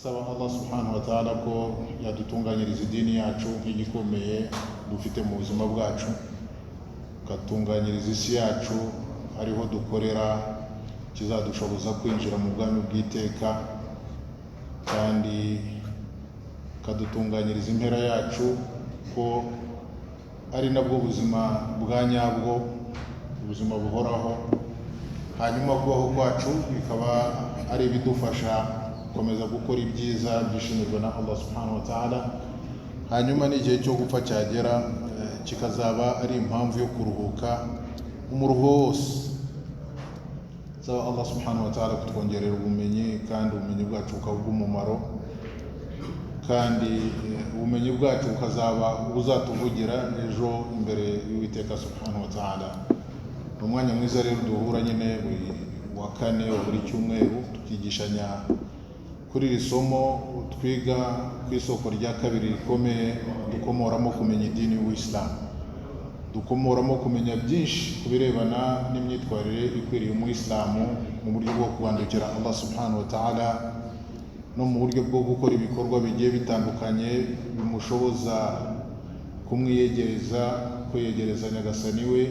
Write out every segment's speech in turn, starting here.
Saba Allah subhanahu wa ta'ala ko yadutunganyiriza idini yacu nk'igikomeye dufite mu buzima bwacu, akatunganyiriza isi yacu ariho dukorera, kizadushoboza kwinjira mu bwami bw'iteka, kandi akadutunganyiriza impera yacu ko ari nabwo buzima bwa nyabwo, ubuzima buhoraho. Hanyuma kubaho kwacu bikaba ari ibidufasha gukomeza gukora ibyiza byishimirwa na Allah subhanahu wa ta'ala. Hanyuma n'igihe cyo gupfa cyagera, kikazaba ari impamvu yo kuruhuka umuruho wose. Saba Allah subhanahu wa ta'ala kutwongerera ubumenyi, kandi ubumenyi bwacu bukaba ubw'umumaro, kandi ubumenyi bwacu bukazaba buzatuvugira ejo imbere y'Uwiteka subhanahu wa ta'ala. Ni umwanya mwiza rero duhura nyine buri wa kane wa buri cyumweru, tukigishanya kuri iri somo twiga ku isoko rya kabiri rikomeye dukomoramo kumenya idini y'Ubuyisilamu, dukomoramo kumenya byinshi ku birebana n'imyitwarire ikwiriye umuyisilamu mu buryo bwo kubandukira Allah subhanahu wa ta'ala, no mu buryo bwo gukora ibikorwa bigiye bitandukanye bimushoboza kumwiyegereza, kwiyegereza Nyagasani we.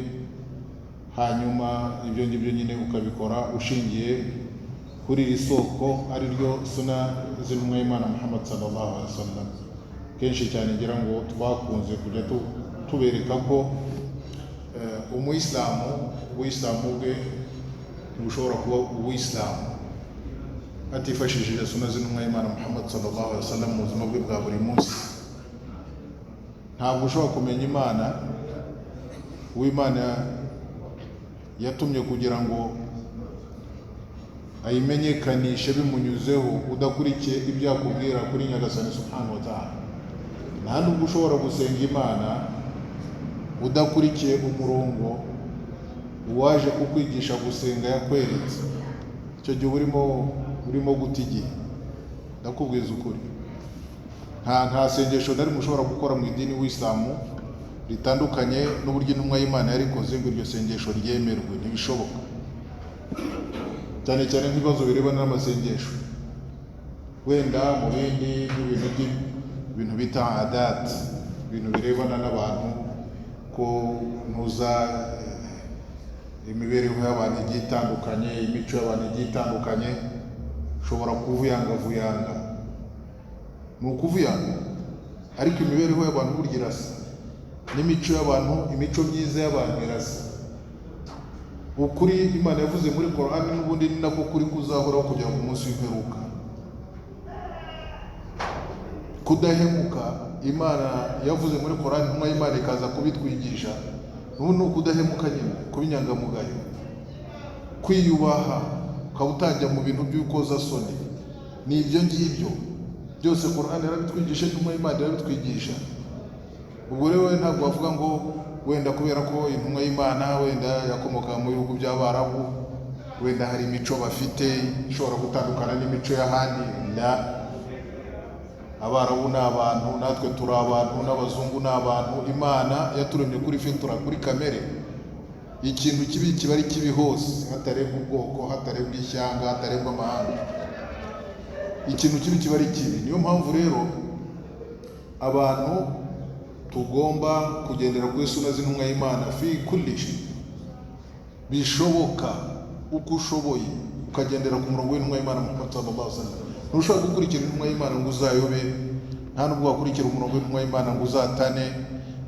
Hanyuma ibyo ngibyo nyine ukabikora ushingiye kuri iri soko ari ryo suna z'intumwa y'Imana Muhammad sallallahu alaihi wasallam. Kenshi cyane ngira ngo twakunze kujya tubereka ko umuyisilamu, ubuyisilamu bwe ntibushobora kuba ubuyisilamu atifashishije suna z'intumwa y'Imana Muhammad sallallahu alaihi wasallam mu buzima bwe bwa buri munsi. Ntabwo ushobora kumenya Imana, uw'Imana yatumye kugira ngo ayimenyekanishe bimunyuzeho, udakurikiye ibyo akubwira kuri Nyagasani subhanahu wa ta'ala. Nta nubwo ushobora gusenga Imana udakurikiye umurongo uwaje kukwigisha gusenga yakweretse. Icyo gihe urimo guta igihe, ndakubwiza ukuri. Nta sengesho na rimwe ushobora gukora mu idini w'Isilamu ritandukanye n'uburyo intumwa y'Imana yarikoze ngo iryo sengesho ryemerwe, ntibishoboka. Cyane cyane nk'ibibazo birebana n'amasengesho, wenda mu bindi nk'ibintu ibintu bita adat, ibintu birebana n'abantu, ko ntuza imibereho y'abantu igiye itandukanye, imico y'abantu igiye itandukanye, ushobora kuvuyangavuyanga, ni ukuvuyanga, ariko imibereho y'abantu burya irasa n'imico y'abantu, imico myiza y'abantu irasa. Ukuri Imana yavuze muri Qur'an n'ubundi ni nako kuri kuzahoraho kugera ku munsi w'imperuka. Kudahemuka Imana yavuze muri Qur'an, intumwa y'Imana ikaza kubitwigisha, n'ubu ni ukudahemuka nyine, kuba inyangamugayo, kwiyubaha, ukaba utajya mu bintu by'urukozasoni. Ni ibyo ngibyo byose Qur'an yarabitwigisha, intumwa y'Imana irabitwigisha. Ubwo rero ntabwo wavuga ngo wenda kubera ko intumwa y'Imana wenda yakomoka mu bihugu by'Abarabu, wenda hari imico bafite ishobora gutandukana n'imico y'ahandi. La, Abarabu ni abantu, natwe turi abantu, n'abazungu ni abantu. Imana yaturemye kuri fitura, kuri kamere. Ikintu kibi kiba ari kibi hose, hatarebwa ubwoko, hatarebwa ishyanga, hatarebwa amahanga. Ikintu kibi kiba ari kibi. Niyo mpamvu rero abantu tugomba kugendera kuri suna z'intumwa y'Imana fi kulli shay, bishoboka uko ushoboye ukagendera ku murongo w'intumwa y'Imana Muhammad sallallahu alaihi wasallam. Ntushobora gukurikira intumwa y'Imana ngo uzayobe, nta nubwo wakurikira umurongo w'intumwa y'Imana ngo uzatane,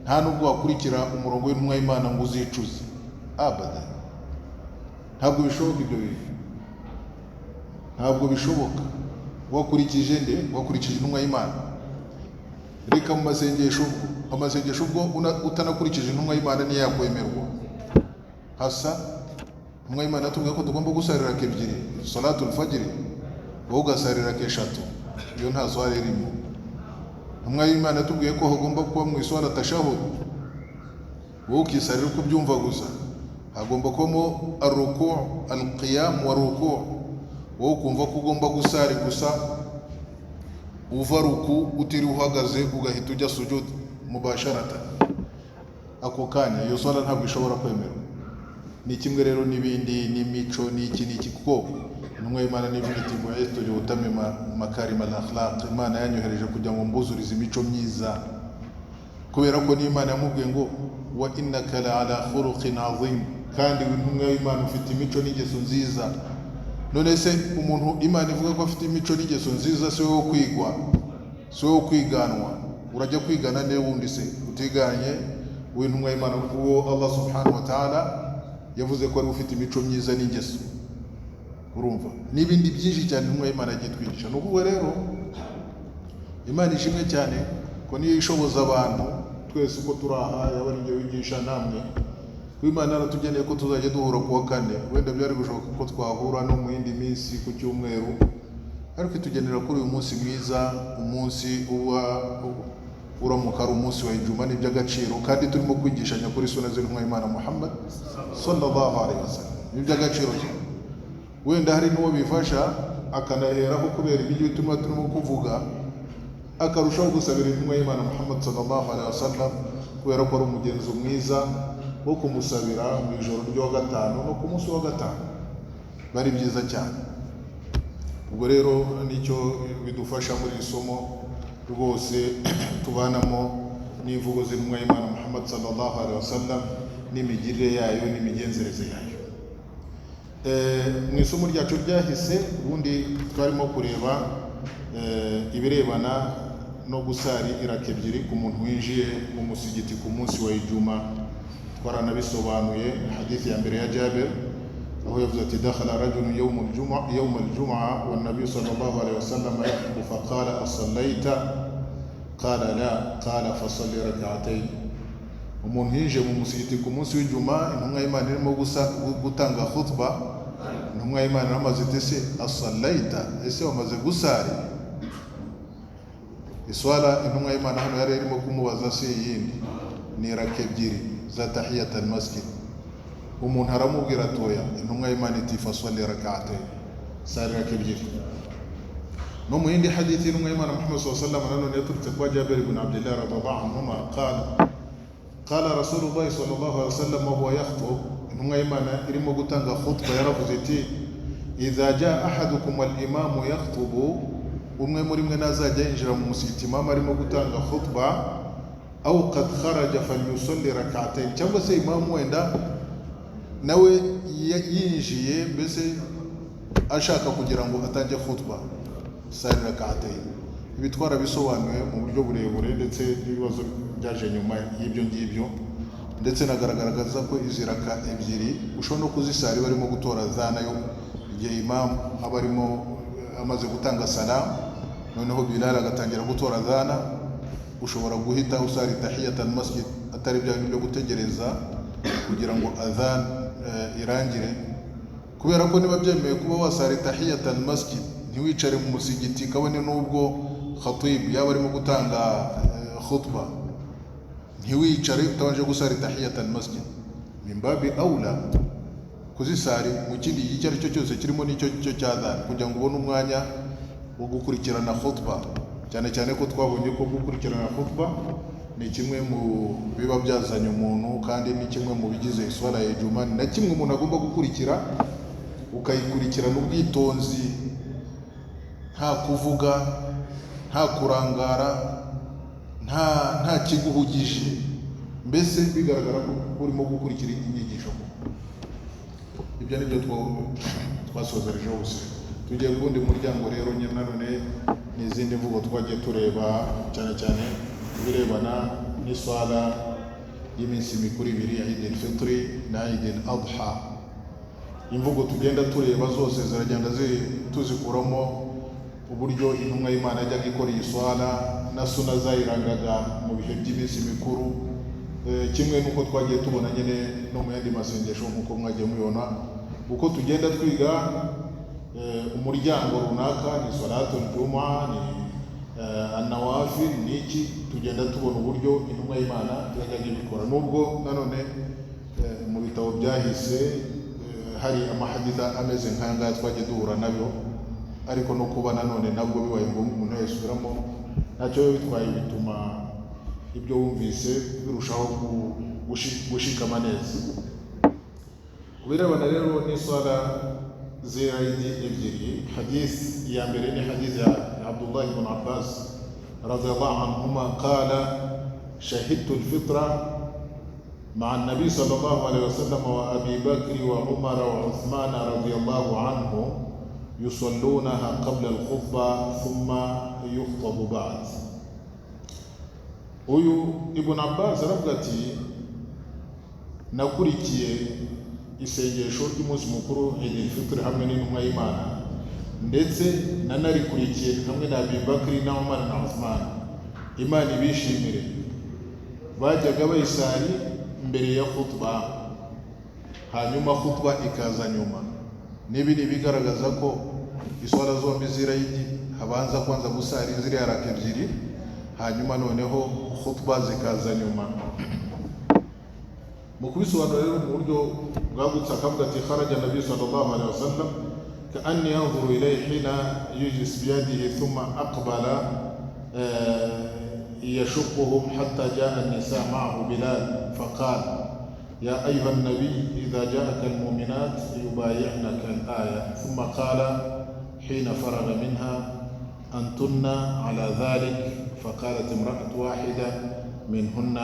nta nubwo wakurikira umurongo w'intumwa y'Imana ngo uzicuze, abada. Ntabwo bishoboka ibyo bintu, ntabwo bishoboka. Wakurikije nde? Wakurikije intumwa y'Imana. Reka mu masengesho, amasengesho ubwo utanakurikije intumwa y'Imana niyo yakwemerwa. Hasa intumwa y'Imana yatubwiye ko tugomba gusarira ebyiri, salatul fajiri, wowe ugasarira eshatu, iyo nta swala irimo. Intumwa y'Imana yatubwiye ko hagomba kuba mu iswala tashahud, wowe ukisarira uko ubyumva gusa. Hagomba kubamo arruku, alqiyam wa ruku, wowe ukumva ko ugomba gusari gusa, uva ruku utiriwe uhagaze ugahita ujya sujud mubasharata ako kanya, iyo swala ntabwo ishobora kwemerwa. Ni kimwe rero n'ibindi, n'imico, n'iki n'iki, kuko Intumwa y'Imana nivuga iti bu'ithtu liutammima makarima al-akhlaq, Imana yanyohereje kugira ngo mbuzurize imico myiza, kubera ko n'Imana yamubwiye ngo wa innaka la ala khuluqin azim, kandi intumwa y'Imana ufite imico n'ingeso nziza. None se umuntu Imana ivuga ko afite imico n'ingeso nziza si wo kwigwa, si wo kwiganwa? Urajya kwigana ne wundi se utiganye w'intumwa y'Imana, uwo Allah subhanahu wa ta'ala yavuze ko ari ufite imico myiza n'ingeso? Urumva n'ibindi byinshi cyane intumwa y'Imana yagiye twigisha. Ni ukuvuga rero Imana ishimwe cyane ko niyo ishoboza abantu twese uko turi aha, yaba ari njye wigisha namwe, ko Imana yaratugeneye ko tuzajya duhura ku wa kane. Wenda byari gushoboka ko twahura no mu yindi minsi ku cyumweru, ariko itugenera kuri uyu munsi mwiza, umunsi uba uramuka ari umunsi wa Ijuma, ni iby'agaciro, kandi turimo kwigishanya kuri suna z'intumwa y'Imana Muhammad sallallahu alaihi wasallam, ni iby'agaciro cyane. Wenda hari n'uwo bifasha akanaheraho kubera ibyo bituma turimo kuvuga, akarushaho gusabira intumwa y'Imana Muhammad sallallahu alaihi wasallam, kubera ko ari umugenzo mwiza wo kumusabira mu ijoro ry'uwa gatanu no ku munsi wa gatanu, bari byiza cyane. Ubwo rero nicyo bidufasha muri iri somo rwose tubanamo n'imvugo z'intumwa y'Imana Muhammad sallallahu alaihi wasallam, n'imigirire yayo n'imigenzereze yayo. Mu isomo ryacu ryahise ubundi twarimo kureba ibirebana no gusari iraka ebyiri ku muntu winjiye mu musigiti ku munsi wa Ijuma. Twaranabisobanuye hadithi ya mbere ya Jabir, aho yavuze ati dakhala rajulun yawm al-jum'a wan nabiy sallallahu alayhi wasallam yakhutbu faqala asallaita qala la qala fasalli rak'atayn. Umuntu yinjiye mu musigiti ku munsi w'Ijuma, intumwa y'Imana irimo gutanga khutba, intumwa y'Imana yaramaze iti ese asallaita, ese wamaze gusari iswala? Intumwa y'Imana hano yari irimo kumubaza si iyindi, ni raka ebyiri za tahiyat al-masjid. Umuntu aramubwira atoya, intumwa y'Imana iti fasalli rak'atayn, sari raka ebyiri. No mu yindi hadithi intumwa y'Imana Muhammad sallallahu alaihi wasallam nanone yaturutse kwa Jabir ibn Abdullah radhiyallahu anhuma qala qala Rasulullah sallallahu alaihi wasallam wa huwa yakhutub, intumwa y'Imana irimo gutanga khutba yaravuze iti idha jaa ahadukum wal imamu yakhutubu, umwe muri mwe nazajya yinjira mu musigiti imamu arimo gutanga khutba, au qad kharaja falyusalli rak'atayn, cyangwa se imamu wenda nawe yinjiye mbese ashaka kugira ngo atange khutba, sari rak'atayn. Ibi twarabisobanuye mu buryo burebure, ndetse n'ibibazo byaje nyuma y'ibyo ngibyo, ndetse nagaragaza ko izi raka ebyiri ushobora no kuzisari barimo gutora za nayo igihe imamu aba arimo amaze gutanga salamu, noneho Bilal agatangira gutora adhana, ushobora guhita usari tahiyat al-masjid, atari bya byo gutegereza kugira ngo adhan irangire, kubera ko niba byemeye kuba wasari tahiyat al-masjid ntiwicare mu musigiti, kabone n'ubwo khatib yaba arimo gutanga khutba, ntiwicare utabanje gusari tahiyat al-masjid, min babi aula kuzisari mu kindi gihe icyo ari cyo cyose kirimo n'icyo cyo cya adhan, kugira ngo ubone umwanya wo gukurikirana khutba. Cyane cyane ko twabonye ko gukurikirana khutba ni kimwe mu biba byazanye umuntu, kandi ni kimwe mu bigize iswala ya Ijuma, ni na kimwe umuntu agomba gukurikira, ukayikurikirana ubwitonzi, nta kuvuga, nta kurangara, nta kiguhugije, mbese bigaragara ko urimo gukurikira inyigisho. Ibyo nibyo twasozereje hose. Tugiye ku wundi muryango rero nyine nanone n'izindi mvugo twagiye tureba, cyane cyane ibirebana n'iswala y'iminsi mikuru ibiri ya Eid al-Fitr na Eid al-Adha. Imvugo tugenda tureba zose ziragenda tuzikuramo uburyo intumwa y'Imana yajyaga ikora iyi swala na suna zayirangaga mu bihe by'iminsi mikuru, kimwe n'uko twagiye tubona nyine no mu yandi masengesho nk'uko mwagiye mubibona. Uko tugenda twiga umuryango runaka, ni salatul juma, ni anawafil, ni iki, tugenda tubona uburyo intumwa y'Imana yajyaga ibikora. Nubwo nanone mu bitabo byahise hari amahaditha ameze nk'aya ngaya twagiye duhura nabyo, ariko no kuba nanone nabwo bibaye ngombwa umuntu yayisubiramo ntacyo biba bitwaye, bituma ibyo wumvise birushaho gushikama neza. Ku birebana rero n'iswala z'irayidi ebyiri. Hadith ya mbere ni hadith ya Abdullah ibn Abbas radiyallahu anhuma qala shahidtu al-fitra مع النبي صلى الله عليه وسلم وأبي بكر وعمر وعثمان رضي الله عنه يصلونها قبل الخطبة ثم يخطب بعد. Uyu Ibn Abbas aravuga ati nakurikiye isengesho ry'umunsi mukuru Eid al-Fitr hamwe n'intumwa y'Imana, ndetse nanarikurikiye hamwe na Abi Bakr na Umar na Uthman, Imana ibishimire. Bajyaga bayisari mbere ya khutba, hanyuma khutba ikaza nyuma. Nibi ni bigaragaza ko iswala zombi z'irayidi habanza kwanza gusari ziriya raka ebyiri, hanyuma noneho khutba zikaza nyuma. Mu kubisobanura rero mu buryo bwagutse akavuga ati kharaja nabi sallallahu alaihi wasallam kaanni anzuru ilayhi hina yujlis biyadihi thumma aqbala يشقهم حتى جاء النساء معه بلال فقال يا أيها النبي إذا جاءك المؤمنات يبايعنك الآية، ثم قال حين فرغ منها أنتن على ذلك، فقالت امرأة واحدة منهن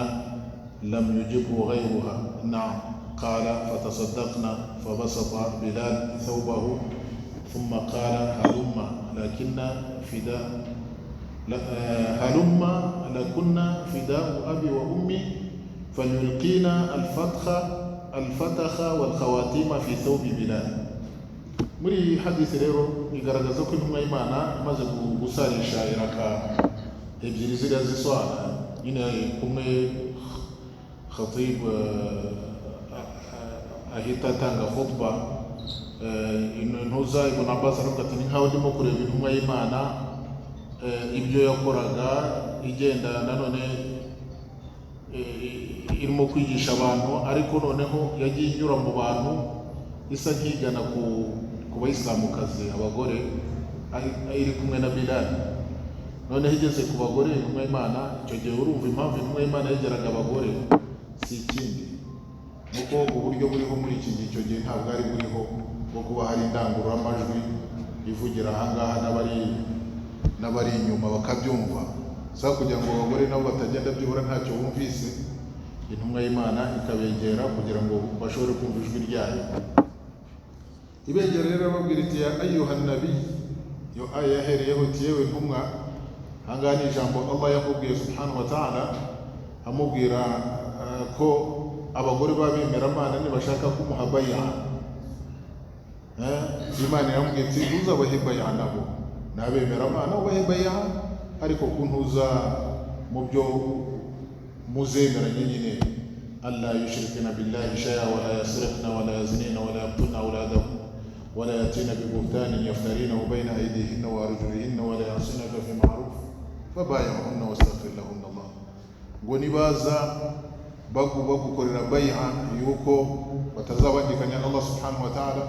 لم يجبه غيرها نعم، قال فتصدقنا، فبسط بلال ثوبه ثم قال هلم لكن فداء هلم لكنا فداء أبي وأمي فليلقينا الفتخ والخواتيم في ثوب بلال. Muri hadisi rero igaragaza ko intumwa y'Imana imaze gusarisha iraka ebyiri ziriya ziswara nyine, kumwe khatib ahita atanga khutba, intuza Ibn Abbas aravuga ati ni nkaho ndimo kureba intumwa y'Imana ibyo yakoraga igenda nanone irimo kwigisha abantu, ariko noneho yagiye inyura mu bantu isa nkigana ku bayisilamukazi abagore iri kumwe na Bilal. Noneho igeze ku bagore intumwa y'Imana, icyo gihe urumva impamvu intumwa y'Imana yegeraga abagore si ikindi nuko uburyo buriho muri iki gihe icyo gihe ntabwo ari buriho bwo kuba hari indangururamajwi ivugira ahangaha n'abari inyuma bakabyumva. Sa kugira ngo abagore nabo batagenda byibura ntacyo bumvise, intumwa y'Imana ikabegera kugira ngo bashobore kumva ijwi ryayo. Ibegera rero ababwira iti ya ayuha nabi, yo aya yahereyeho iti yewe ntumwa. Ahangaha ni ijambo Allah yamubwiye subhanahu wa ta'ala, amubwira ko abagore b'abemeramana nibashaka kumuha baya, Imana iramubwira iti ntuzabahe baya nabo n'abemeramana ubahe baya, ariko kuntuza mu byo muzemeranye nyine, alla yushrikna billahi shay'a wala yasriqna wala yaznina wala yaqtulna awladahum wala yatina bibuhtanin yaftarinahu bayna aydihinna wa arjulihinna wala yasinaka fi ma'ruf fabay'uhunna wastaghfir lahunna Allah. Ngo nibaza bagukorera bai'a yuko batazabandikanya Allah subhanahu wa ta'ala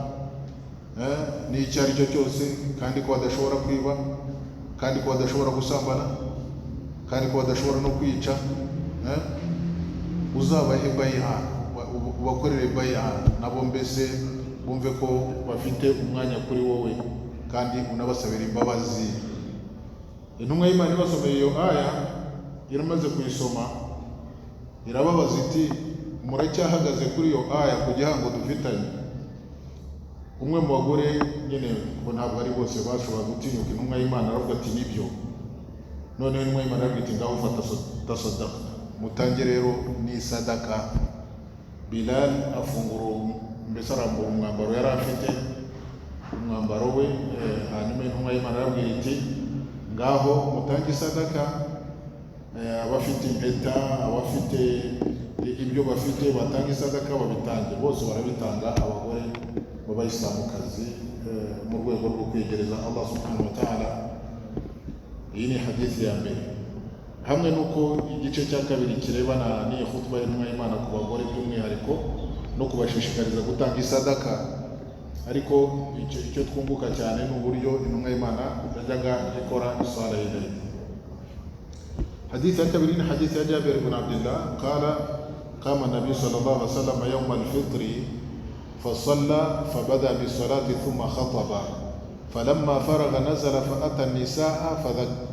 n'icyo ari cyo cyose, kandi ko badashobora kwiba, kandi ko badashobora gusambana, kandi ko badashobora no kwica, uzabahe bai'a, ubakorere bai'a nabo mbese bumve ko bafite umwanya kuri wowe, kandi unabasabira imbabazi. Intumwa y'Imana ibasomeye iyo aya, iramaze kuyisoma irababaza iti muracyahagaze kuri iyo aya ku gihango dufitanye? Umwe mu bagore nyine ngo ntabwo ari bose bashobora gutinyuka intumwa y'Imana, aravuga ati nibyo. Noneho intumwa y'Imana aravuga iti ngaho fata tasadaka, mutange rero ni sadaka. Bilal afungura mbese arambura umwambaro yari afite, umwambaro we, hanyuma intumwa y'Imana arabwira iti ngaho mutange sadaka, abafite impeta, abafite ibyo bafite batange sadaka babitange. Bose barabitanga, abagore b'abayisilamukazi mu rwego rwo kwegereza Allah subhanahu wa ta'ala. Iyi ni hadithi ya mbere, hamwe nuko igice cya kabiri kirebana n'iyi khutba y'intumwa y'Imana ku bagore by'umwihariko no kubashishikariza gutanga isadaka. Ariko icyo twunguka cyane ni uburyo intumwa y'Imana yajyaga ikora isala y'Eid. Hadith ya kabiri ni hadith ya Jabir ibn Abdullah qala qama an-nabi sallallahu alaihi wasallam yawm al-fitr فصلى فبدأ بالصلاة ثم خطب فلما فرغ نزل فأتى النساء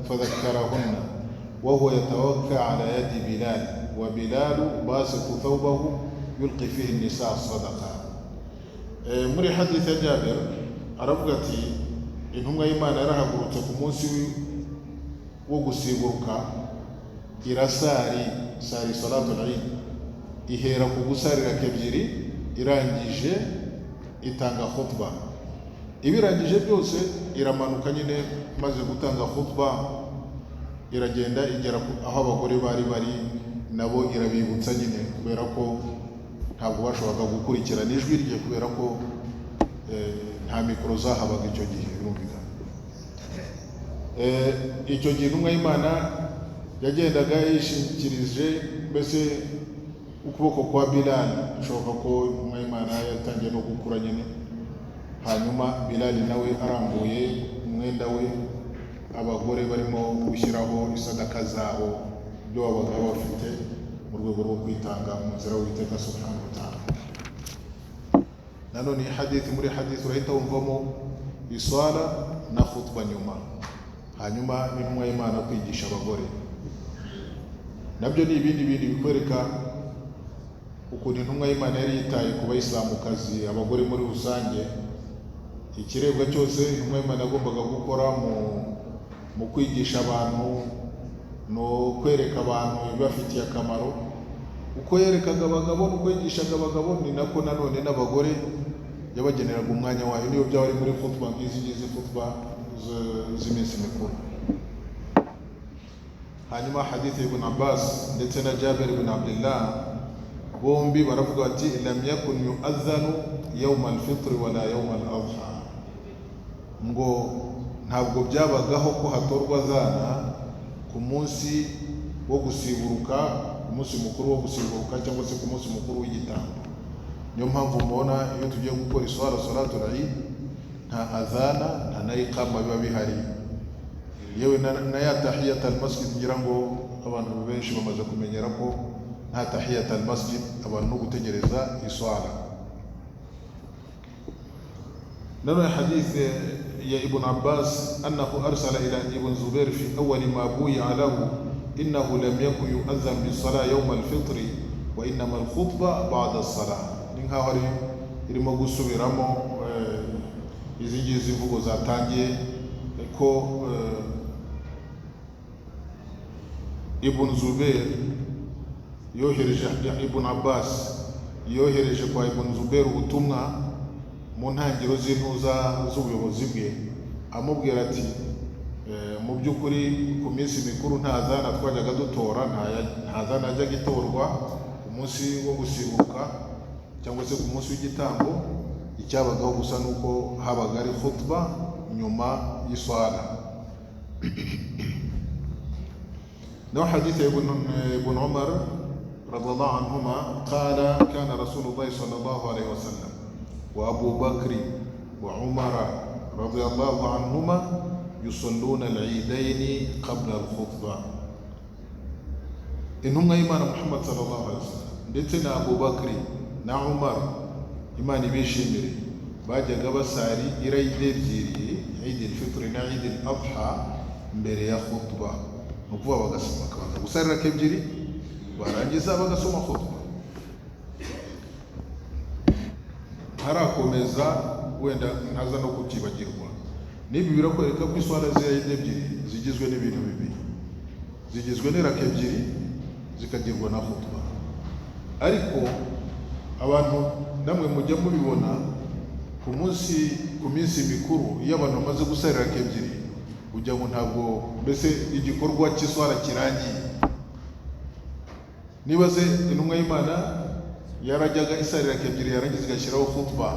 فذكرهن وهو يتوكى على يد بلال وبلال باسط ثوبه يلقي فيه النساء الصدقة. Muri hadith ya Jabir aravuga ati intumwa y'Imana yarahagurutse ku munsi wo gusimbuka irasari sari salatul Eid, ihera ku gusarira kebyiri, irangije itanga khutba, ibirangije byose iramanuka nyine, maze gutanga khutba iragenda igera aho abagore bari bari, nabo irabibutsa nyine, kubera ko ntabwo bashoboraga gukurikirana ijwi rye, kubera ko nta mikoro zahabaga icyo gihe, birumvikana. Icyo gihe intumwa y'Imana yagendaga yishingikirije mbese ukuboko kwa Bilal, bishoboka ko intumwa y'Imana yatangiye no gukura nyine, hanyuma Bilal nawe arambuye umwenda we, abagore barimo gushyiraho isadaka zabo, ibyo babaga bafite mu rwego rwo kwitanga mu nzira y'Uwiteka subhanahu wa ta'ala. Nanone hadithi, muri hadithi urahita wumvamo iswala na khutba nyuma, hanyuma n'intumwa y'Imana kwigisha abagore, nabyo ni ibindi bintu bikwereka ukuntu intumwa y'Imana yari yitaye ku bayisilamukazi, abagore muri rusange. Ikirebwa cyose intumwa y'Imana yagombaga gukora mu kwigisha abantu no kwereka abantu ibibafitiye akamaro, uko yerekaga abagabo n'uko yigishaga abagabo, ni nako nanone n'abagore yabageneraga umwanya wayo, niyo byaba ari muri khutba nk'izi ngizi, khutba z'iminsi mikuru. Hanyuma hadithi Ibn Abbas ndetse na Jabir ibn Abdullah bombi baravuga bati lam yakun yu'adhanu yawm al-fitr wala yawm al-adha, ngo ntabwo byabagaho ko hatorwa zana ku munsi wo gusiburuka, ku munsi mukuru wo gusiburuka cyangwa se ku munsi mukuru w'igitambo. Niyo mpamvu mubona iyo tugiye gukora iswala salatul Eid nta adhana nta na iqama biba bihari, yewe na ya tahiyat al-masjid, ngira ngo abantu benshi bamaze kumenyera ko nta tahiyat al-masjid, abantu no gutegereza iswala. Nanone hadith ya Ibn Abbas annahu arsala ila Ibn Zubair fi awwal ma buyi'a lahu innahu lam yakun yu'adhan bis-salah yawm al-fitr wa innama al-khutba ba'da as-salah. Ni nkaho ari irimo gusubiramo izi ngizi mvugo zatangiye ko Ibn Zubair yohereje Ibn Abbas yohereje kwa Ibn Zubair ubutumwa mu ntangiriro z'intuza z'ubuyobozi bwe, amubwira ati mu by'ukuri ku minsi mikuru nta zana twajyaga dutora, nta zana yajyaga itorwa ku munsi wo gusimbuka cyangwa se ku munsi w'igitambo, icyabagaho gusa nuko habaga ari khutba nyuma y'iswala. No hadith Ibn Umar radhiallahu anhuma qala kana Rasulullah sallallahu alayhi wasallam wa Abu Bakr wa Umar radhiallahu anhuma yusalluna al-eidain qabla al-khutba. Intumwa y'Imana Muhammad sallallahu alayhi wasallam ndetse na Abu Bakr na Umar, Imana ibishimire, bajyaga basari irayide ebyiri, Eid al-Fitr na Eid al-Adha, mbere ya khutba. Ni ukuvuga bakabanza gusarira ebyiri, barangiza bagasoma khutba. Harakomeza wenda ntaza no kukibagirwa. Nibi birakwereka ko iswala z'irayide ebyiri zigizwe n'ibintu bibiri, zigizwe n'iraka ebyiri zikagirwa na khutba. Ariko abantu namwe mujya mubibona ku munsi, ku minsi mikuru, iyo abantu bamaze gusarira ebyiri ujya ngo ntabwo mbese igikorwa cy'iswala kirangiye. Niba se intumwa y'Imana yarajyaga isarira ebyiri yarangiza igashyiraho khutba,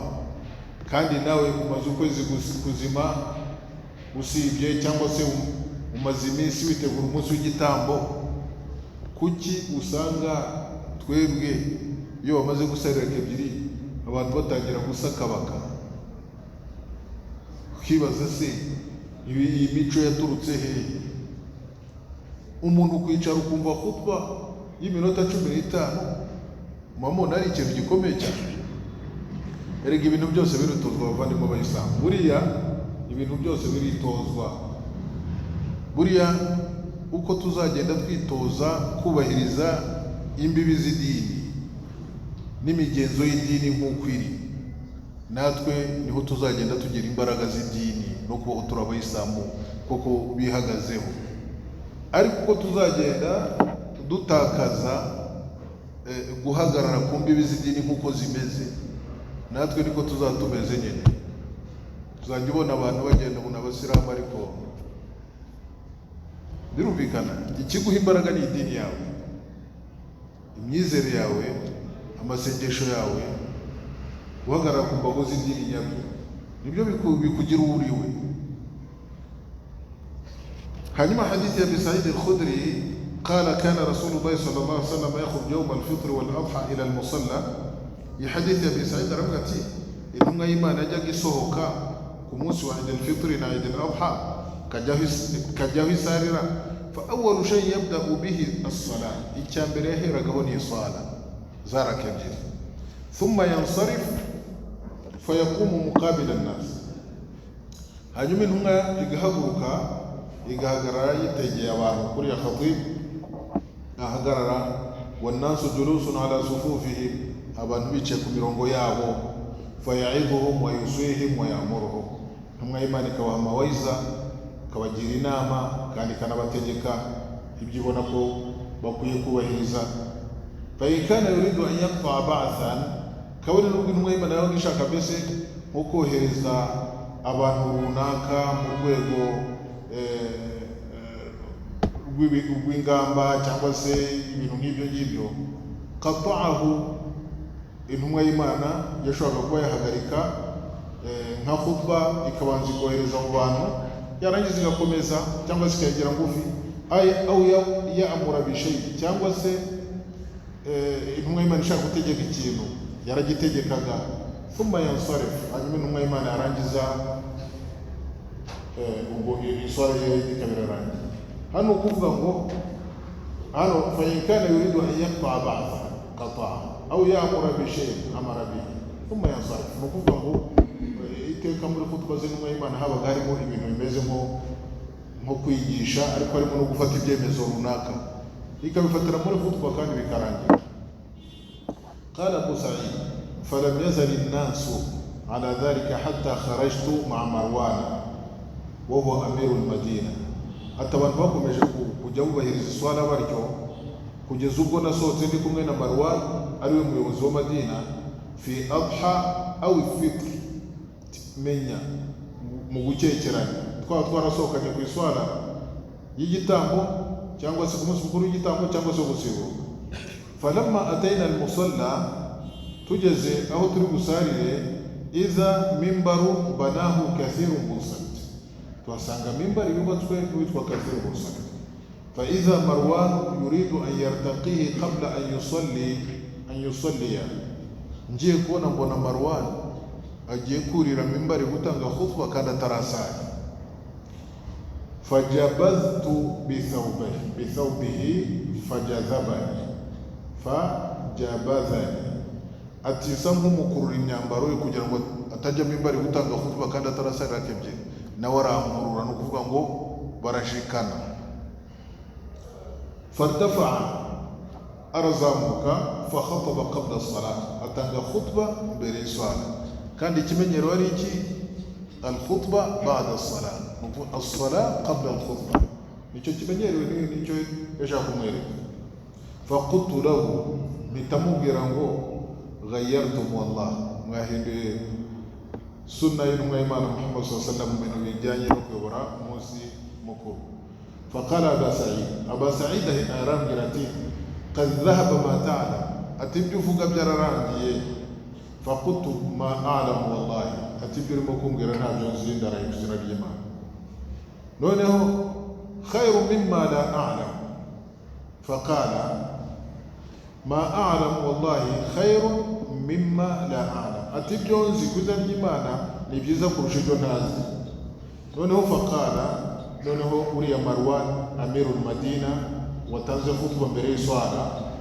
kandi nawe umaze ukwezi kuzima usibye cyangwa se umaze iminsi witegura umunsi w'igitambo, kuki usanga twebwe iyo bamaze gusarira ebyiri abantu batangira gusakabaka? Ukibaza se iyi mico yaturutse hehe? Umuntu kwicara ukumva khutba y'iminota 15 mama ari ikintu gikomeye cyane. Erega ibintu byose biritozwa abavandimwe b'abayisilamu, buriya ibintu byose biritozwa. Buriya uko tuzagenda twitoza kubahiriza imbibi z'idini n'imigenzo y'idini nk'uko iri, natwe niho tuzagenda tugira imbaraga z'idini no kubaho turi abayisilamu koko bihagazeho. Ariko uko tuzagenda dutakaza guhagarara ku mbibi z'idini nk'uko zimeze, natwe niko tuzaba tumeze nyine. Tuzajya ubona abantu bagenda ngo ni abasilamu, ariko birumvikana ikiguha imbaraga ni idini yawe, imyizere yawe, amasengesho yawe, guhagarara ku mbago z'idini nyabyo, nibyo bikugira uwo uri we. Hanyuma hadithi ya Abi Sa'id al-Khudri قال كان رسول الله صلى الله عليه وسلم يخرج يوم الفطر والأضحى إلى المصلى. Iyi hadithi ya Abi Sa'id aravuga ati intumwa y'Imana yajyaga isohoka ku munsi wa Eid al-Fitr na Eid al-Adha kajyaho isarira. Fa awwalu shay yabda'u bihi as-salah, icya mbere yaheragaho ni isala zaraka ebyiri. Thumma yansarif fayaqumu muqabila an-nas, hanyuma intumwa igahaguruka igahagarara yitegeye abantu kuri ya khatib ahagarara. Wannasu julusun ala sufufihim, abantu bicaye ku mirongo yabo. Faya'iduhum wa yusihim wa ya'muruhum, intumwa y'Imana ikabaha amawayiza, ikabagira inama kandi ikanabategeka ibyo ibona ko bakwiye kubahiriza. Fa in kana yuridu an yaqta'a ba'than, kabone n'ubwo intumwa y'Imana yabaga ishaka mbese nko kohereza abantu runaka mu rwego rw'ingamba cyangwa se ibintu nk'ibyo ngibyo, qata'ahu, intumwa y'Imana yashoboraga kuba yahagarika nka khutba ikabanza ikohereza mu bantu, yarangiza igakomeza cyangwa se ikayigira ngufi. Au ya'mura bishay, cyangwa se intumwa y'Imana ishaka gutegeka ikintu yaragitegekaga. Thumma yansarif, hanyuma intumwa y'Imana yarangiza ubwo iswara ye ikaba irarangiye. Hano kuvuga ngo hano fa in kana yuridu an yaqta'a ba'tha qata'a aw ya'mura bishay amara bihi thumma yansarif, ni ukuvuga ngo iteka muri khutba z'intumwa y'Imana habaga harimo ibintu bimeze nko kwigisha, ariko harimo no gufata ibyemezo runaka ikabifatira muri khutba kandi bikarangira. Qala Abu Sa'id falam yazal an-nasu ala dhalika hatta kharajtu ma'a Marwan wa huwa amiru al-Madina. Ati abantu bakomeje kujya bubahiriza iswala batyo kugeza ubwo nasohotse ndi kumwe na Marwan ariwe muyobozi wa Madina, fi adha aw fitr, menya mu gukekeranya twaba twarasohokanye ku iswala y'igitambo cyangwa se ku munsi mukuru w'igitambo cyangwa se gusibuka. Falamma atayna al-musalla, tugeze aho turi gusarire, iza mimbaru banahu kathirun busat, tuhasanga mimbari yubatswe n'uwitwa Kathir busat. Fa iza Marwan yuridu an yartaqihi qabla an yusalliya, ngiye kubona mbona Marwan agiye kurira mimbari gutanga khutba kandi atarasari. Fajabaztu bithawbihi fajazabani fajabazani, ati sa nk'umukurura imyambaro ye kugira ngo atajya mimbari gutanga khutba kandi atarasari ebyiri, nawe arankurura, ni ukuvuga ngo barashikana. Fartafa'a, arazamuka, fa khataba qabla as-salah, atanga khutba mbere y'iswala. Kandi ikimenyero ari iki? Al-khutba ba'da as-salah, as-salah qabla al-khutba, nicyo kimenyerewe, nicyo yashaka kumwereka. Faqultu lahu, mpita mubwira ngo ghayyartum wallah, mwahinduye sunna y'intumwa y'Imana Muhammad sallallahu alaihi wasallam mu bintu bijyanye no kuyobora umunsi mukuru. Faqala Aba Sa'id, Aba Sa'id arambwira ati qad dhahaba ma ta'lam, ati ibyo uvuga byararangiye. Faqultu ma a'lamu wallahi, ati ibyo urimo kumbwira ntabyo nzi, ndaraye ku izina ry'Imana. Noneho khairu mimma la a'lam, faqala ma a'lamu wallahi khairu mimma la a'lam, ati ibyo nzi ku izina ry'Imana ni byiza kurusha ibyo ntazi. Noneho faqala, noneho uriya Marwan amirul Madina watanze khutba mbere y'iswala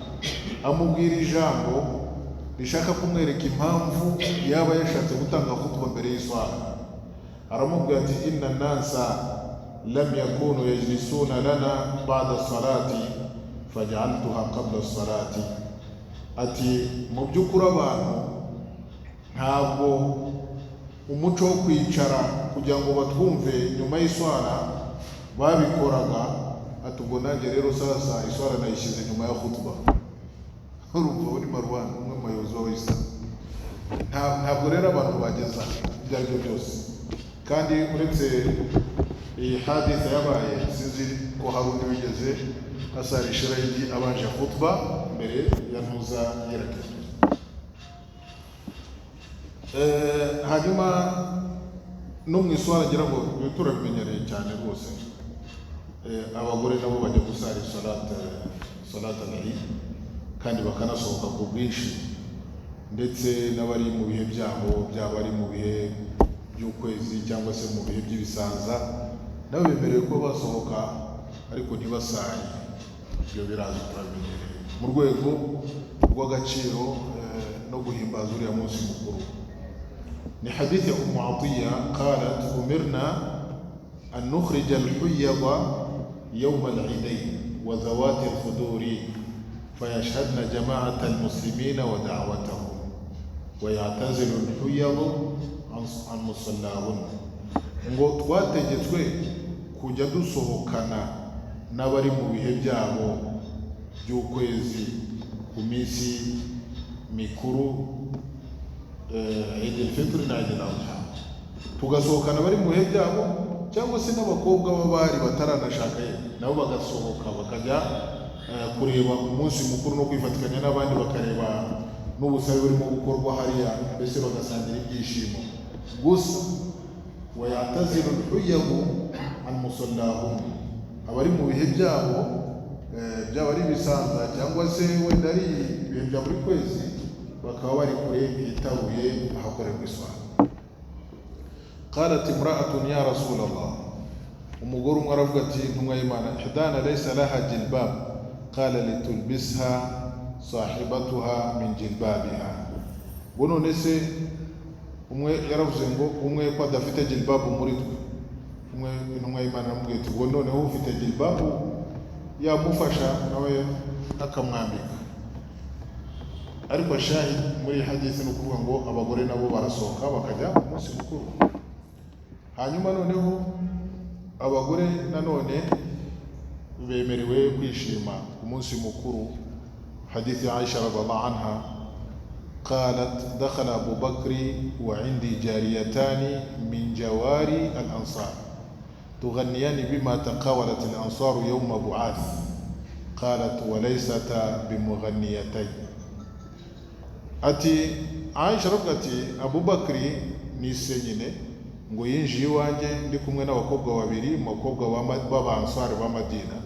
amubwira ijambo Rishaka kumwereka impamvu yaba yashatse gutanga khutba mbere y'iswala. Aramubwira ati inna nasa lam yakunu yajlisuna lana ba'da salati faj'altuha qabla salati. Ati mu by'ukuri abantu ntabwo umuco wo kwicara kugira ngo batwumve nyuma y'iswala babikoraga, ati ubwo nanjye rero sasa iswala nayishyize nyuma ya khutba. Urumva uri Marwan, umwe mu bayobozi b'abayisilamu. Ntabwo rero abantu bageza ibyo ari byo byose. Kandi uretse iyi haditha yabaye, sinzi ko hari undi wigeze asarisha irayidi abanje khutba mbere ya ntuza yerekeza. Hanyuma no mu iswara ngira ngo turabimenyereye cyane rwose, abagore nabo bajya gusara salata al-Eid kandi bakanasohoka ku bwinshi, ndetse n'abari mu bihe byabo, byaba ari mu bihe by'ukwezi cyangwa se mu bihe by'ibisanza, nabo bemerewe kuba basohoka ariko ntibasare. Ibyo biraza turabimenyereye mu rwego rw'agaciro no guhimbaza uriya munsi mukuru. Ni hadithi ya Ummu Atiya qalat umirna an nukhrija al-huyyada yawm al-eidayn wa zawati al-khuduri fayashhadna jama'ata al-muslimina wa da'watahum wa ya'tazilu al-huyyadu an musallahun. Ngo twategetswe kujya dusohokana n'abari mu bihe byabo by'ukwezi ku minsi mikuru Eid al-Fitr na Eid al-Adha, tugasohokana bari mu bihe byabo cyangwa se n'abakobwa b'abari bataranashaka nabo bagasohoka bakajya kureba umunsi mukuru no kwifatikanya n'abandi, bakareba n'ubusabe burimo gukorwa hariya, mbese bagasangira ibyishimo. Gusa wayatazilu al-huyyadu an musallahum, abari mu bihe byabo byaba ari ibisanza cyangwa se wenda ari ibihe bya buri kwezi, bakaba bari kure hitaruye ahakorerwa iswala. Qalat imra'atun ya Rasul Allah, umugore umwe aravuga ati intumwa y'Imana, ihdana laysa laha jilbab, qala litulbisha sahibatuha min jilbabiha. Ngo none se umwe yaravuze ngo umwe ko adafite jilbabu muri twe, umwe intumwa y'Imana aramubwira ati ubwo noneho ufite jilbabu yamufasha nawe akamwambika. Ariko shahid muri hadithi ni ukuvuga ngo abagore nabo barasohoka bakajya mu munsi mukuru. Hanyuma noneho abagore nanone bemerewe kwishima ku munsi mukuru. Hadithi ya Aisha radhiallahu anha qalat dakhala Abu Bakri wa indi jariyatani min jawari al-ansar tughanniyani bima taqawalat al-ansar yawma bu'ath qalat wa laysata bimughanniyatayn. Ati Aisha aravuga ati Abu Bakri ni se nyine ngo yinjiye iwanjye ndi kumwe n'abakobwa babiri mu bakobwa b'abansari ba Madina,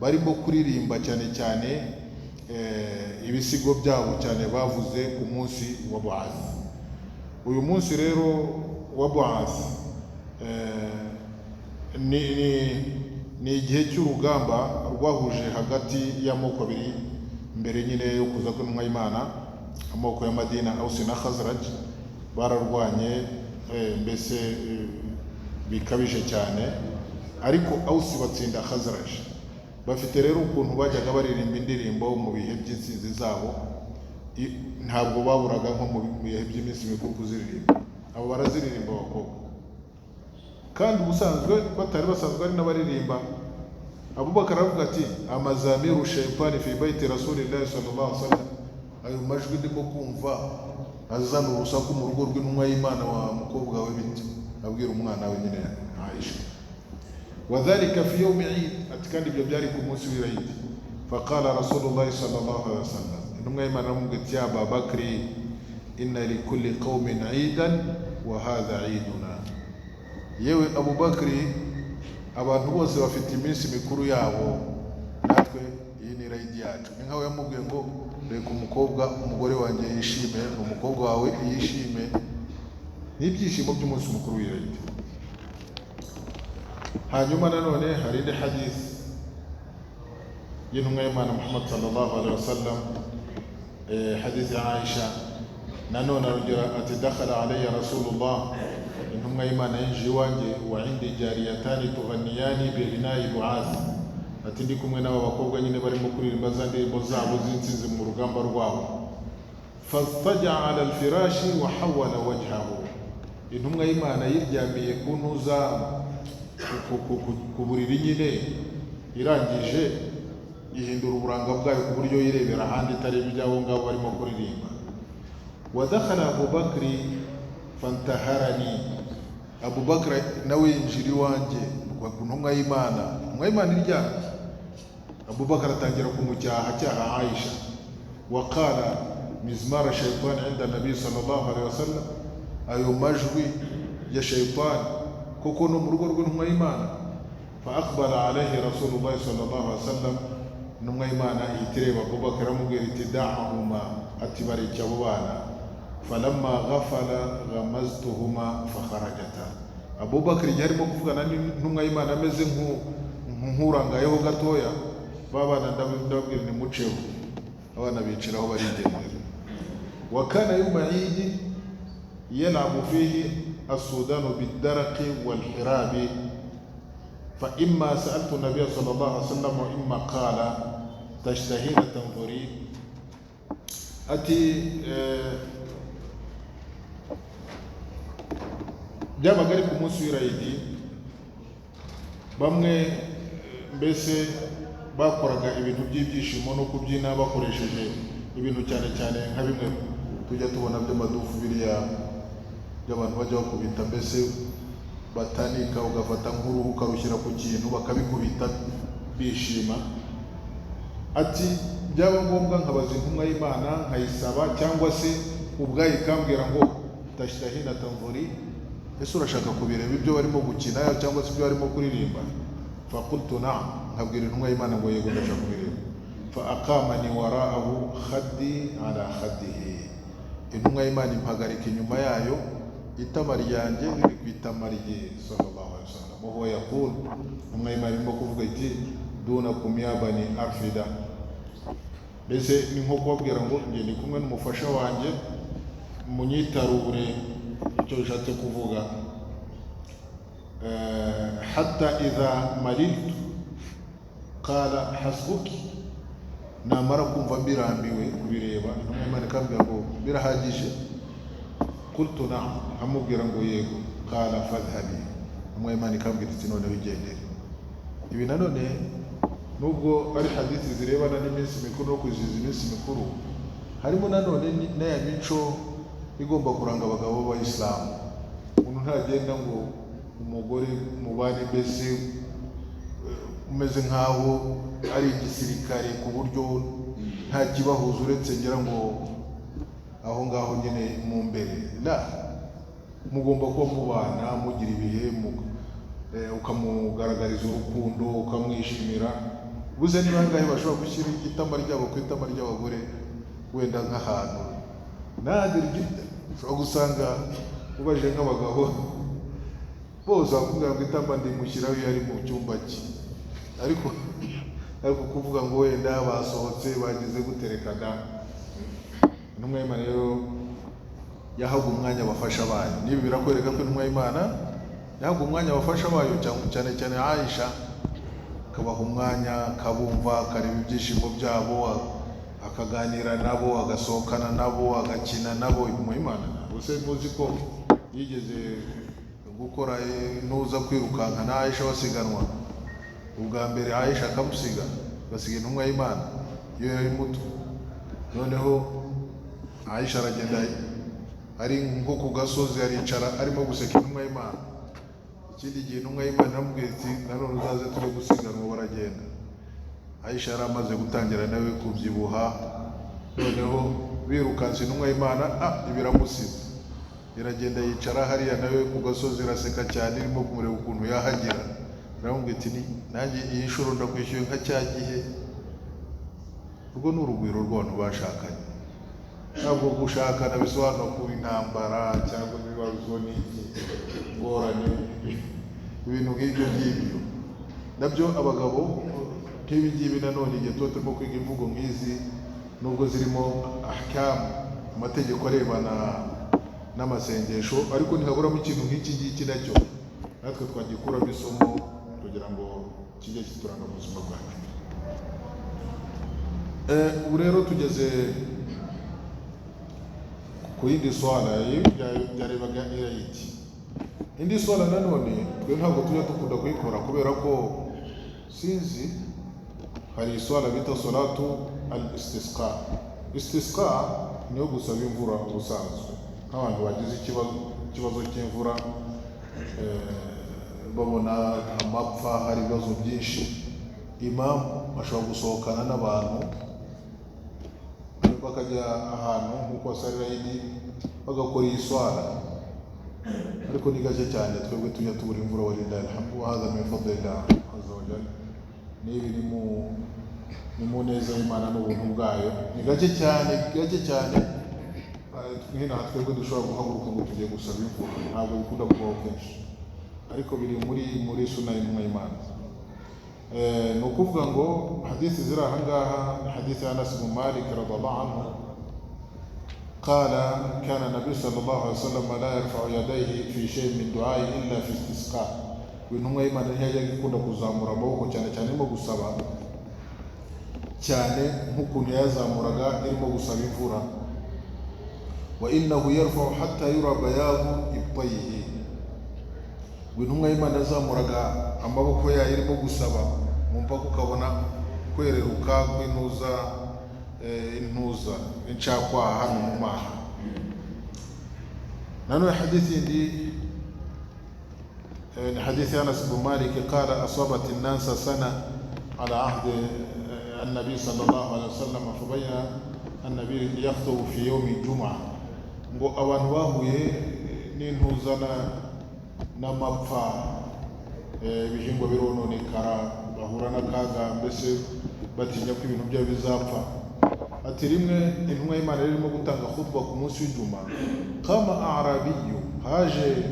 barimo kuririmba cyane cyane ibisigo byabo cyane bavuze ku munsi wa Bu'ath. Uyu munsi rero wa Bu'ath ni igihe cy'urugamba rwahuje hagati y'amoko abiri mbere nyine yo kuza kw'intumwa y'Imana, amoko ya Madina Ausi na Khazraj bararwanye mbese bikabije cyane, ariko Ausi batsinda Khazraj. Bafite rero ukuntu bajyaga baririmba indirimbo mu bihe by'intsinzi zabo, ntabwo baburaga nko mu bihe by'iminsi mikuru kuziririmba. Abo baraziririmba abakobwa, kandi ubusanzwe batari basanzwe ari n'abaririmba. Abubakar aravuga ati amazamiru shaytani fi baiti rasulillahi sallallahu alaihi wasallam, ayo majwi ndimo kumva azana urusaku mu rugo rw'intumwa y'Imana wa mukobwa we bite, abwira umwana we nyine Aisha. Wadhalika fi yawmi Eid, ati kandi ibyo byari ku munsi w'Eid. Faqala Rasulullah sallallahu alaihi wasallam, intumwa y'Imana aramubwira ati ya Aba Bakri inna likulli qaumin eidan wa hadha eiduna. Yewe Abu Bakri, abantu bose bafite iminsi mikuru yabo, natwe iyi ni Eid yacu. Ni nkaho yamubwiye ngo reka umukobwa umugore wanjye yishime, umukobwa wawe yishime, n'ibyishimo by'umunsi mukuru w'Eid. Hanyuma nanone hari indi hadith y'intumwa y'Imana Muhammad sallallahu alaihi wasallam, hadith ya Aisha Nanone arongera ati dakhala alayya rasulullah, intumwa y'Imana yinjiye iwanjye, wa indi jariyatani tughaniyani bighinayi bu'ath, ati ndi kumwe n'aba bakobwa nyine barimo kuririmba za ndirimbo zabo z'intsinzi mu rugamba rwabo. Fastaja ala alfirashi wa hawala wajhahu, intumwa y'Imana yiryamiye ku ntuza ku buriri nyine, irangije ihindura uburanga bwayo ku buryo yirebera ahandi itari iby'abo ngabo barimo kuririmba. Wadakhala Abubakri fantaharani, Abubakri nawe yinjira iwanjye ku ntumwa y'Imana, intumwa y'Imana iryamye. Abubakar atangira kumucyaha cyaha Aisha. Waqala mizmara shaytan inda nabi sallallahu alaihi wasallam, ayo majwi ya shaytan koko no mu rugo rw'intumwa y'Imana. Fa aqbala alayhi rasulullah sallallahu alaihi wasallam, intumwa y'Imana ihita ireba Abubakar aramubwira iti da'ahuma, ati bareke abo bana. Falamma ghafala ghamaztuhuma fakharajata, Abubakar igihe arimo kuvugana n'intumwa y'Imana ameze nk'urangayeho gatoya, babana ndababwira ni muceho, abana biciraho barigendera. Wa kana yawma idi yal'abu fihi as-sudanu bid-daraqi wal-hirabi, fa imma sa'altu an-nabiy sallallahu alaihi wasallam wa imma qala tashtahina tanzuri. Ati byabaga ari ku munsi w'irayidi, bamwe mbese bakoraga ibintu by'ibyishimo no kubyina bakoresheje ibintu cyane cyane nka bimwe tujya tubona by'amadufu biriya by'abantu bajya bakubita, mbese batanika ugafata nk'uruhu ukarushyira ku kintu bakabikubita bishima. Ati byaba ngombwa nkabaza intumwa y'Imana nkayisaba, cyangwa se ubwayo ikambwira ngo tashtahina tanzuri, ese urashaka kubireba ibyo barimo gukina cyangwa se ibyo barimo kuririmba? Faqultu na'am, nkabwira intumwa y'Imana ngo yego ndashaka kubireba. Fa aqamani wara'ahu khaddi ala khaddihi, intumwa y'Imana impagarika inyuma yayo, itama ryanjye riri ku itama rye sallallahu alaihi wasallam. Wa huwa yaqul, intumwa y'Imana irimo kuvuga iti dunakum ya bani arfida, mbese ni nko kubabwira ngo njye ndi kumwe n'umufasha wanjye munyitarure, icyo bishatse kuvuga. Hatta idha maliltu qala hasbuki, namara kumva mbirambiwe kubireba, intumwa y'Imana ikambwira ngo birahagije. Qultu na'am, nkamubwira ngo yego. Qala fadhhabi, intumwa y'Imana ikambwira iti noneho igendere. Ibi nanone nubwo ari hadithi zirebana n'iminsi mikuru no kwizihiza iminsi mikuru, harimo nanone n'aya mico igomba kuranga abagabo b'Abayisilamu. Umuntu ntagenda ngo umugore mubane mbese umeze nk'aho ari igisirikare ku buryo nta kibahuza uretse ngira ngo aho ngaho nyine mu mbere. La, mugomba kuba mubana mugira ibihe, ukamugaragariza urukundo, ukamwishimira. Buze ni bangahe bashobora gushyira itama ryabo ku itama ry'abagore wenda nk'ahantu nadir jidda, ushobora gusanga ubaje nk'abagabo bose bakubwira ngo itama ndimushyiraho iyo ari mu cyumba cye, ariko kuvuga ngo wenda basohotse bagize guterekana. Intumwa y'Imana rero yahaga umwanya abafasha bayo. N'ibi birakwereka ko intumwa y'Imana yahaga umwanya abafasha bayo, cyane cyane Aisha, akabaha umwanya, akabumva, akareba ibyishimo byabo, akaganira nabo, agasohokana nabo, agakina nabo. Intumwa y'Imana ubuse muzi ko yigeze gukora ntuza kwirukanka na Aisha basiganwa. Ubwa mbere Aisha akamusiga, basiga intumwa y'Imana iyo yari muto. Noneho Aisha aragenda ari nko ku gasozi aricara arimo guseka intumwa y'Imana. Ikindi gihe intumwa y'Imana iramubwira iti nanone uzaze tujye gusiganwa, baragenda. Aisha yari amaze gutangira nawe kubyibuha, noneho birukanse intumwa y'Imana ibiramusize, iragenda yicara hariya nawe ku gasozi iraseka cyane, irimo kumureba ukuntu yahagira. Iramubwira iti nanjye iyi nshuro ndakwishyuye nka cya gihe. Urwo ni urugwiro rw'abantu bashakanye. Ntabwo gushakana bisobanura kuba intambara cyangwa ibibazo n'iki ngorane, ibintu nk'ibyo ngibyo. Nabyo abagabo nk'ibi ngibi nanone igihe tuba turimo kwiga imvugo nk'izi, nubwo zirimo ahkamu Amategeko arebana n'amasengesho, ariko ntihaburamo ikintu nk'iki ngiki nacyo natwe twagikuramo isomo kugira ngo kijye kituranga mu buzima bwacu. Ubu rero tugeze ku yindi swala byarebaga irayiti. Indi swala nanone twe ntabwo tujya dukunda kuyikora kubera ko sinzi, hari iswala bita salatu al istisqa. Istisqa niyo gusaba imvura ubusanzwe, nk'abantu bagize ikibazo cy'imvura, babona amapfa, hari ibibazo byinshi, imamu ashobora gusohokana n'abantu bakajya ahantu nk'uko basarira idi bagakora iyi swala, ariko ni gake cyane twebwe tujya tubura imvura. Walillahi alhamdu wa hadha min fadlillah azza wa jalla, niba ni mu neza y'Imana n'ubuntu bwayo, ni gake cyane, gake cyane nk'inaha twebwe dushobora guhaguruka ngo tugiye gusaba imvura, ntabwo bikunda kubaho kenshi, ariko biri muri suna y'intumwa y'Imana. Ni ukuvuga ngo hadithi ziri aha ngaha ni hadithi ya Anas bin Malik radhiallahu anhu qala kana nabi sallallahu alaihi wasallam la yarfa'u yadayhi fi shay'in min du'ai illa fi istisqa. Intumwa y'Imana ntiyajyaga ikunda kuzamura amaboko cyane cyane irimo gusaba, cyane nk'ukuntu yazamuraga irimo gusaba imvura. Wa innahu yarfa'u hatta yura bayadu ibtayhi. Intumwa y'Imana yazamuraga amaboko yayo irimo gusaba mu mpaka ukabona kwereruka kw'intuza, intuza incakwaha hano mu maha. Nanone hadithi indi ni hadithi Anas bin Malik qala asabat an-nasa sana ala ahdi an-nabi sallallahu alaihi wasallam fabayna an-nabi yakhutubu fi yawmi al-jum'a. Ngo abantu bahuye n'intuza n'amapfa, ibihingwa birononekara, bahura n'akaga, mbese batinya ko ibintu byabo bizapfa. Ati rimwe intumwa y'Imana irimo gutanga khutba ku munsi w'ijuma, kama arabiyu, haje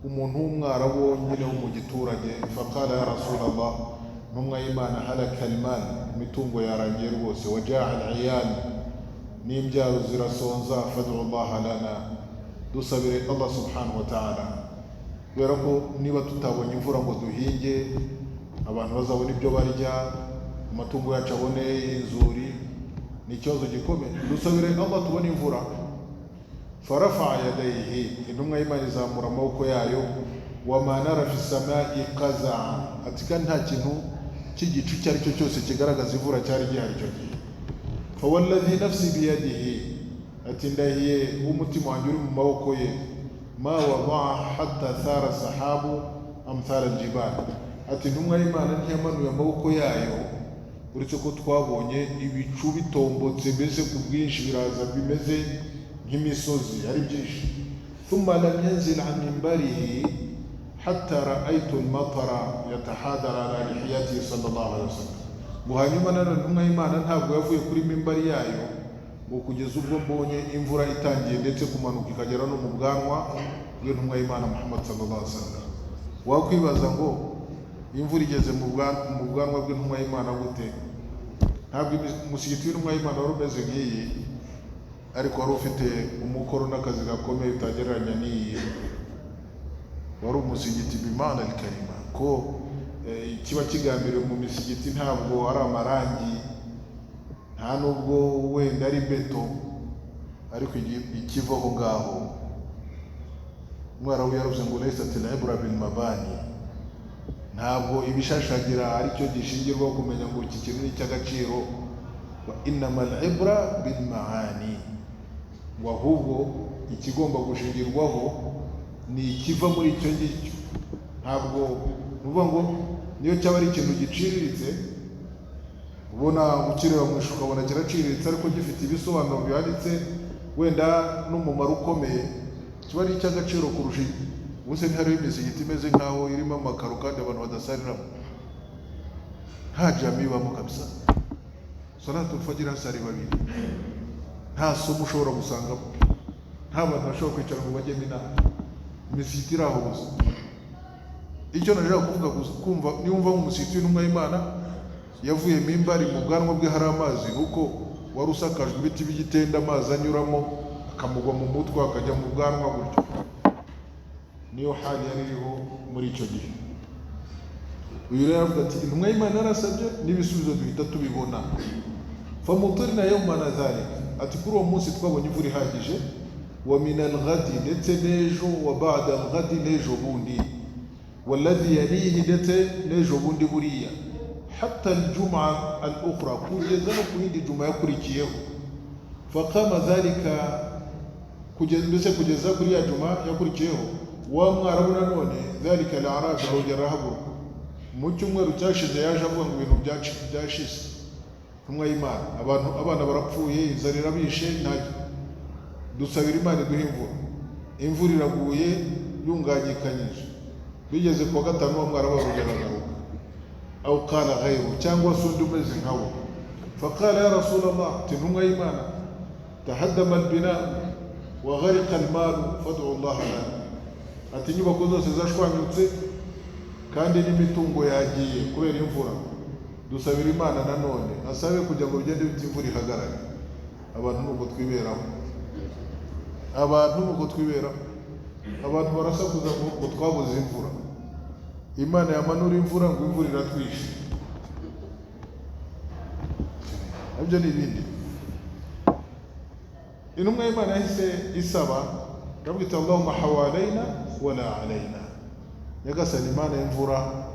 umuntu w'umwarabu nyine wo mu giturage, faqala ya Rasulallah, intumwa y'Imana halaka almal, imitungo yarangiye rwose, wajaa aliyal, n'imbyaro zirasonza, fad'u Allah lana, dusabire Allah subhanahu wa ta'ala, kubera ko niba tutabonye imvura ngo duhinge, abantu bazabona ibyo barya, amatungo yacu abone inzuri, ni ikibazo gikomeye, dusabire Allah tubone imvura. Farafa yadayhi, intumwa y'Imana izamura amaboko yayo, wa ma nara fi samai qaza'a, ati kandi nta kintu cy'igicu icyo ari cyo cyose kigaragaza imvura cyari gihari icyo gihe. Fa walladhi nafsi biyadihi, ati ndahiye umutima wanjye uri mu maboko ye, ma wadaa hatta thara sahabu amthal aljibal, ati intumwa y'Imana ntiyamanuye amaboko yayo uretse ko twabonye ibicu bitombotse mbese ku bwinshi biraza bimeze nk'imisozi ari byinshi. Thumma lam yanzil an minbarihi hatta ra'aytu al-matara yatahadara ala lihiyatihi sallallahu alaihi wasallam. Ngo hanyuma nanone intumwa y'Imana ntabwo yavuye kuri mimbari yayo ngo kugeza ubwo mbonye imvura itangiye ndetse kumanuka ikagera no mu bwanwa bw'intumwa y'Imana Muhammad sallallahu alaihi wasallam. Wakwibaza ngo imvura igeze mu bwanwa bw'intumwa y'Imana gute? Ntabwo umusigiti w'intumwa y'Imana wari umeze nk'iyi, ariko wari ufite umukoro n'akazi gakomeye utagereranya n'iyi. Wari umusigiti bimana al-karima, ko kiba kigambiriwe mu misigiti ntabwo ari amarangi, nta nubwo wenda ari beto, ariko ikiva aho ngaho. Umwarabu yaravuze ngo laysat al-ibra bil mabani, ntabwo ibishashagira aricyo gishingirwaho kumenya ngo iki kintu ni icy'agaciro, wa innama al-ibra bil maani, ngo ahubwo ikigomba gushingirwaho ni ikiva muri icyo ngicyo. Ntabwo nuvuga ngo niyo cyaba ari ikintu giciriritse, ubona ukireba mu ishusho ukabona kiraciriritse ariko gifite ibisobanuro bihanitse wenda n'umumaro ukomeye, kiba ari icy'agaciro kurusha. Ubuse ntihariho imisigiti imeze nk'aho irimo amakaro kandi abantu badasariramo, nta jami ibamo kabisa, salatul fajr hasari babiri, nta somo ushobora gusangamo, nta bantu bashobora kwicara ngo bajyemo inama, imisigiti iri aho gusa. Icyo nashaka kuvuga gusa, kumva niwumva mu musigiti w'intumwa y'Imana yavuye mimbari mu bwanwa bwe hari amazi, nuko wari usakajwe ibiti by'igitenda, amazi anyuramo akamugwa mu mutwe akajya mu bwanwa gutyo. Niyo hali yari iriho muri icyo gihe. Uyu rero aravuga ati intumwa y'Imana yarasabye n'ibisubizo duhita tubibona. Famutirna yawmana dhalika, ati kuri uwo munsi twabonye imvura ihagije, wa min al-ghadi, ndetse n'ejo, wa ba'da al-ghadi, n'ejo bundi, walladhi yalihi, ndetse n'ejo bundi buriya, hatta al-jum'a al-ukhra, kugeza no ku yindi juma yakurikiyeho. Faqama dhalika, kugeza mbese kugeza kuri ya juma yakurikiyeho, wa mwarabu nanone dhalika al-arabi arongera arahaguruka. Mu cyumweru cyashize yaje avuga ngo ibintu byashize, intumwa y'Imana, abantu abana barapfuye, inzara irabishe, nta dusabira Imana iduhe imvura. Imvura iraguye yunganyikanyije, bigeze kuwa gatanu wa mwarabu arongera aragaruka. Au qala ghayru, cyangwa se undi umeze nkawe. Faqala ya Rasulallah, ati intumwa y'Imana, tahaddama albina wa ghariqa almalu fad'u Allah lana, ati inyubako zose zashwanyutse kandi n'imitungo yagiye kubera imvura, dusabira Imana nanone asabe kugira ngo bigende bite imvura ihagarare. Abantu nuko twiberaho, abantu nuko twiberaho, abantu barasakuza ngo twabuze imvura, Imana yamanura imvura ngo imvura iratwishe. Nabyo ni ibindi. Intumwa y'Imana yahise isaba, irabwita Allahumma hawalaina wala alaina, Nyagasani Imana y'imvura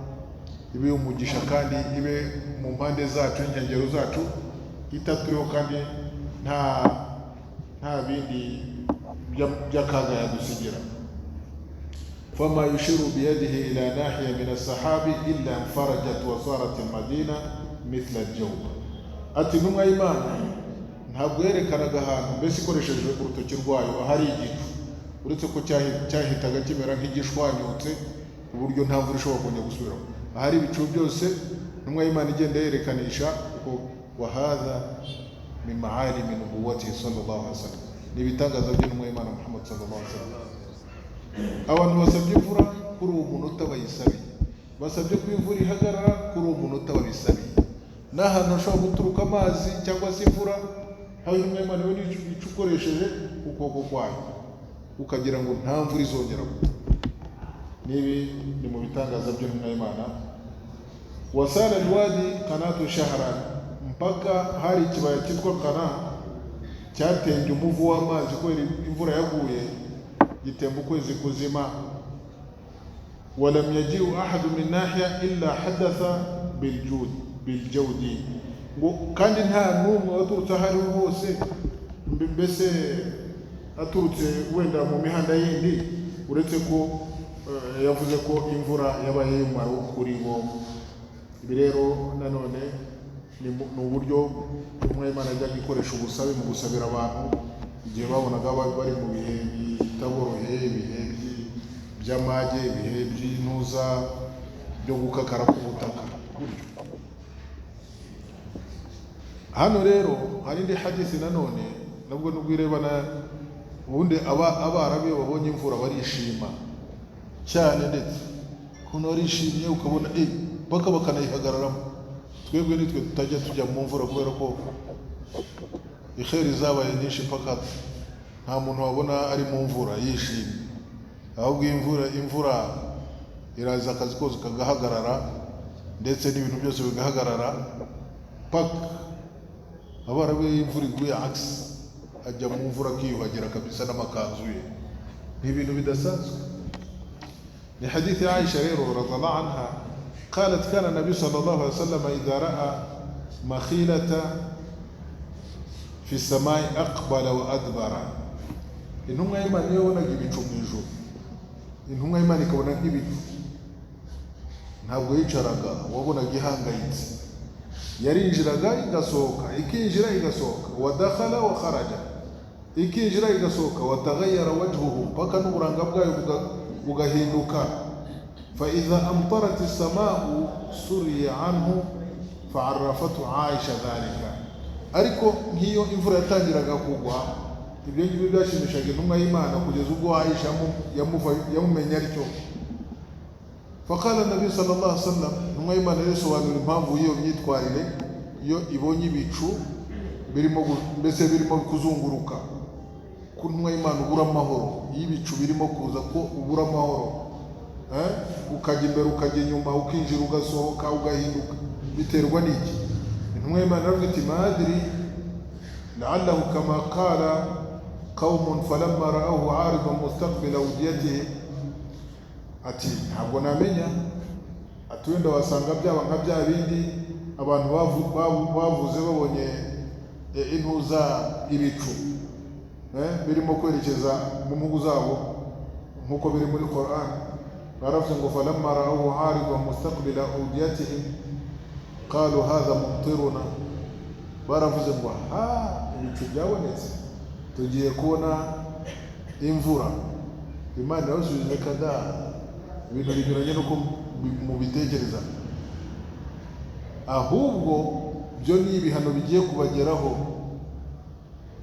ibe umugisha kandi ibe mu mpande zacu n'inkengero zacu, itaturiho kandi nta bindi by'akaga yadusigira. Fama yushiru biyadihi ila nahiya min as-sahabi illa anfarajat wa sarat al-madina mithla al-jawb. Ati intumwa y'Imana ntabwo yerekanaga ahantu mbese ikoresheje urutoki rwayo ahari igicu, uretse ko cyahitaga kimera nk'igishwanyutse ku buryo nta mvura ishobora kongera gusubiramo. Ahari ibicu byose intumwa y'Imana igenda yerekanisha uko wahadha min ma'alimi nubuwwatihi sallallahu alaihi wasallam, ni ibitangaza by'intumwa y'Imana Muhammad sallallahu alaihi wasallam. Abantu basabye imvura kuri uwo munota bayisabiye, basabye ko imvura ihagarara kuri uwo munota babisabiye. N'ahantu hashobora guturuka amazi cyangwa se imvura, aho intumwa y'Imana ibona ico ukoresheje ukuboko kwayo ukagira ngo nta mvura izongera kugwa. Nibi ni mu bitangaza by'intumwa y'Imana. Wasala alwadi qanatu shahran, mpaka hari ikibaya cyitwa Kana cyatembye umuvu w'amazi kubera imvura yaguye, gitemba ukwezi kuzima. Walam yaji'u ahadu min nahiya illa hadatha biljud biljawdi, ngo kandi nta n'umwe waturutse aho ariho hose, mbese aturutse wenda mu mihanda yindi, uretse ko yavuze ko imvura yabaye y'umumaro kuri bo. Ibi rero nanone ni uburyo intumwa y'Imana yajyaga ikoresha ubusabe mu gusabira abantu igihe babonaga bari mu bihe bitaboroheye, ibihe by'amage, ibihe by'intuza byo gukakara k'ubutaka. Hano rero hari indi hadisi nanone nabwo nubwo irebana, ubundi abarabu iyo babonye imvura barishima cyane, ndetse ukuntu barishimye ukabona baka bakanayihagararamo. Twebwe nitwe tutajya tujya mu mvura kubera ko ikheri zabaye nyinshi paka nta muntu wabona ari mu mvura yishimye, ahubwo imvura iraza akazi kose kagahagarara, ndetse n'ibintu byose bigahagarara paka. Abarabu iyo imvura iguye ajya mu mvura akiyuhagira kabisa n'amakanzu ye, ni ibintu bidasanzwe. Ni hadithi ya Aisha rero radhiallahu anha, قالت كان النبي صلى الله عليه وسلم إذا رأى مخيلة في السماء أقبل وأدبر. Intumwa y'Imana iyo yabonaga ibicu mu ijuru, intumwa y'Imana ikabona nk'ibicu, ntabwo yicaraga, wabonaga ihangayitse, yarinjiraga igasohoka, ikinjira igasohoka, wadakhala wa kharaja, ikinjira igasohoka, wataghayyara wajhuhu, mpaka n'uburanga bwayo bugahinduka. فإذا أمطرت السماء سري عنه فعرفته عائشة ذلك. Ariko nk'iyo imvura yatangiraga kugwa, ibyo ngibyo byashimishaga intumwa y'Imana kugeza ubwo Aisha yamumenye atyo. Faqala Nabi sallallahu alaihi wasallam, intumwa y'Imana yasobanura impamvu y'iyo myitwarire, iyo ibonye ibicu birimo mbese birimo kuzunguruka, ku ntumwa y'Imana ubura amahoro, iyo ibicu birimo kuza ko ubura amahoro, ukajya imbere ukajya inyuma, ukinjira ugasohoka ugahinduka, biterwa n'iki? Intumwa y'Imana iravuga iti madri la'allahu kama qala qaumun falamma ra'awhu 'aridan mustaqbila awdiyatihim, ati ntabwo namenya, ati wenda wasanga byaba nka bya bindi abantu bavuze babonye intuza ibicu birimo kwerekeza mu mpugu zabo nk'uko biri muri Qur'an. Baravuze ngo falamma ra'awhu 'aridan mustaqbila awdiyatihim qalu hadha mumtiruna, baravuze ngo ha ibicu byabonetse, tugiye kubona imvura. Imana irabasubiza kada, ibintu binyuranye n'uko mubitekereza, ahubwo byo ni ibihano bigiye kubageraho,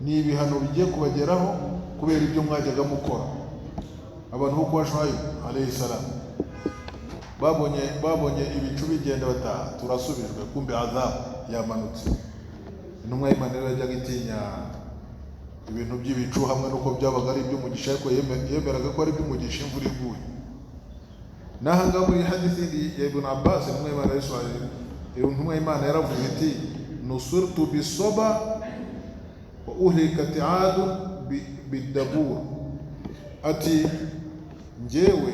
ni ibihano bigiye kubageraho kubera ibyo mwajyaga mukora. Abantu bo kwa Shuaib alayhi salam babonye ibicu bigenda bataha, turasubijwe, kumbe adhab yamanutse. Intumwa y'Imana rero yajyaga itinya ibintu by'ibicu hamwe n'uko byabaga ari iby'umugisha, ariko yemeraga ko ari iby'umugisha imvura iguye. N'aha ngaha muri hadithi ya Ibn Abbas, intumwa y'Imana yarisobanuye, intumwa y'Imana yaravuze iti nusurtu bisoba wa uhlikat aadu bidabur, ati njyewe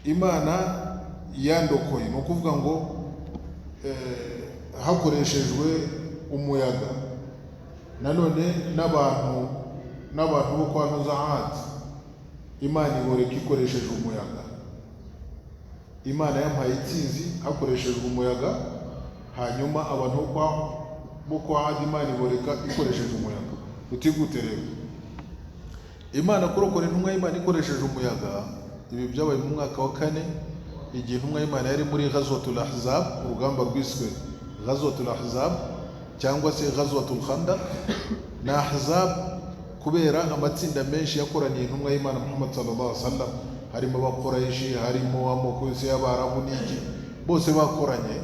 Imana yandokoye, ni ukuvuga ngo hakoreshejwe umuyaga, nanone n'abantu bo kwa Nuzahat Imana iboreka ikoresheje umuyaga. Imana yampaye intsinzi hakoreshejwe umuyaga, hanyuma abantu bo kwa Adi Imana iboreka ikoresheje umuyaga. Utigute rero Imana kurokora intumwa y'Imana ikoresheje umuyaga. Ibi byabaye mu mwaka wa 4 igihe intumwa y'Imana yari muri Ghazwatul Ahzab, urugamba rwiswe Ghazwatul Ahzab cyangwa se Ghazwatul Khandaq. Na Ahzab kubera amatsinda menshi yakoraniye intumwa y'Imana Muhammad sallallahu alaihi wasallam, harimo abakorayishi, harimo amoko yose y'Abarabu n'iki, bose bakoranye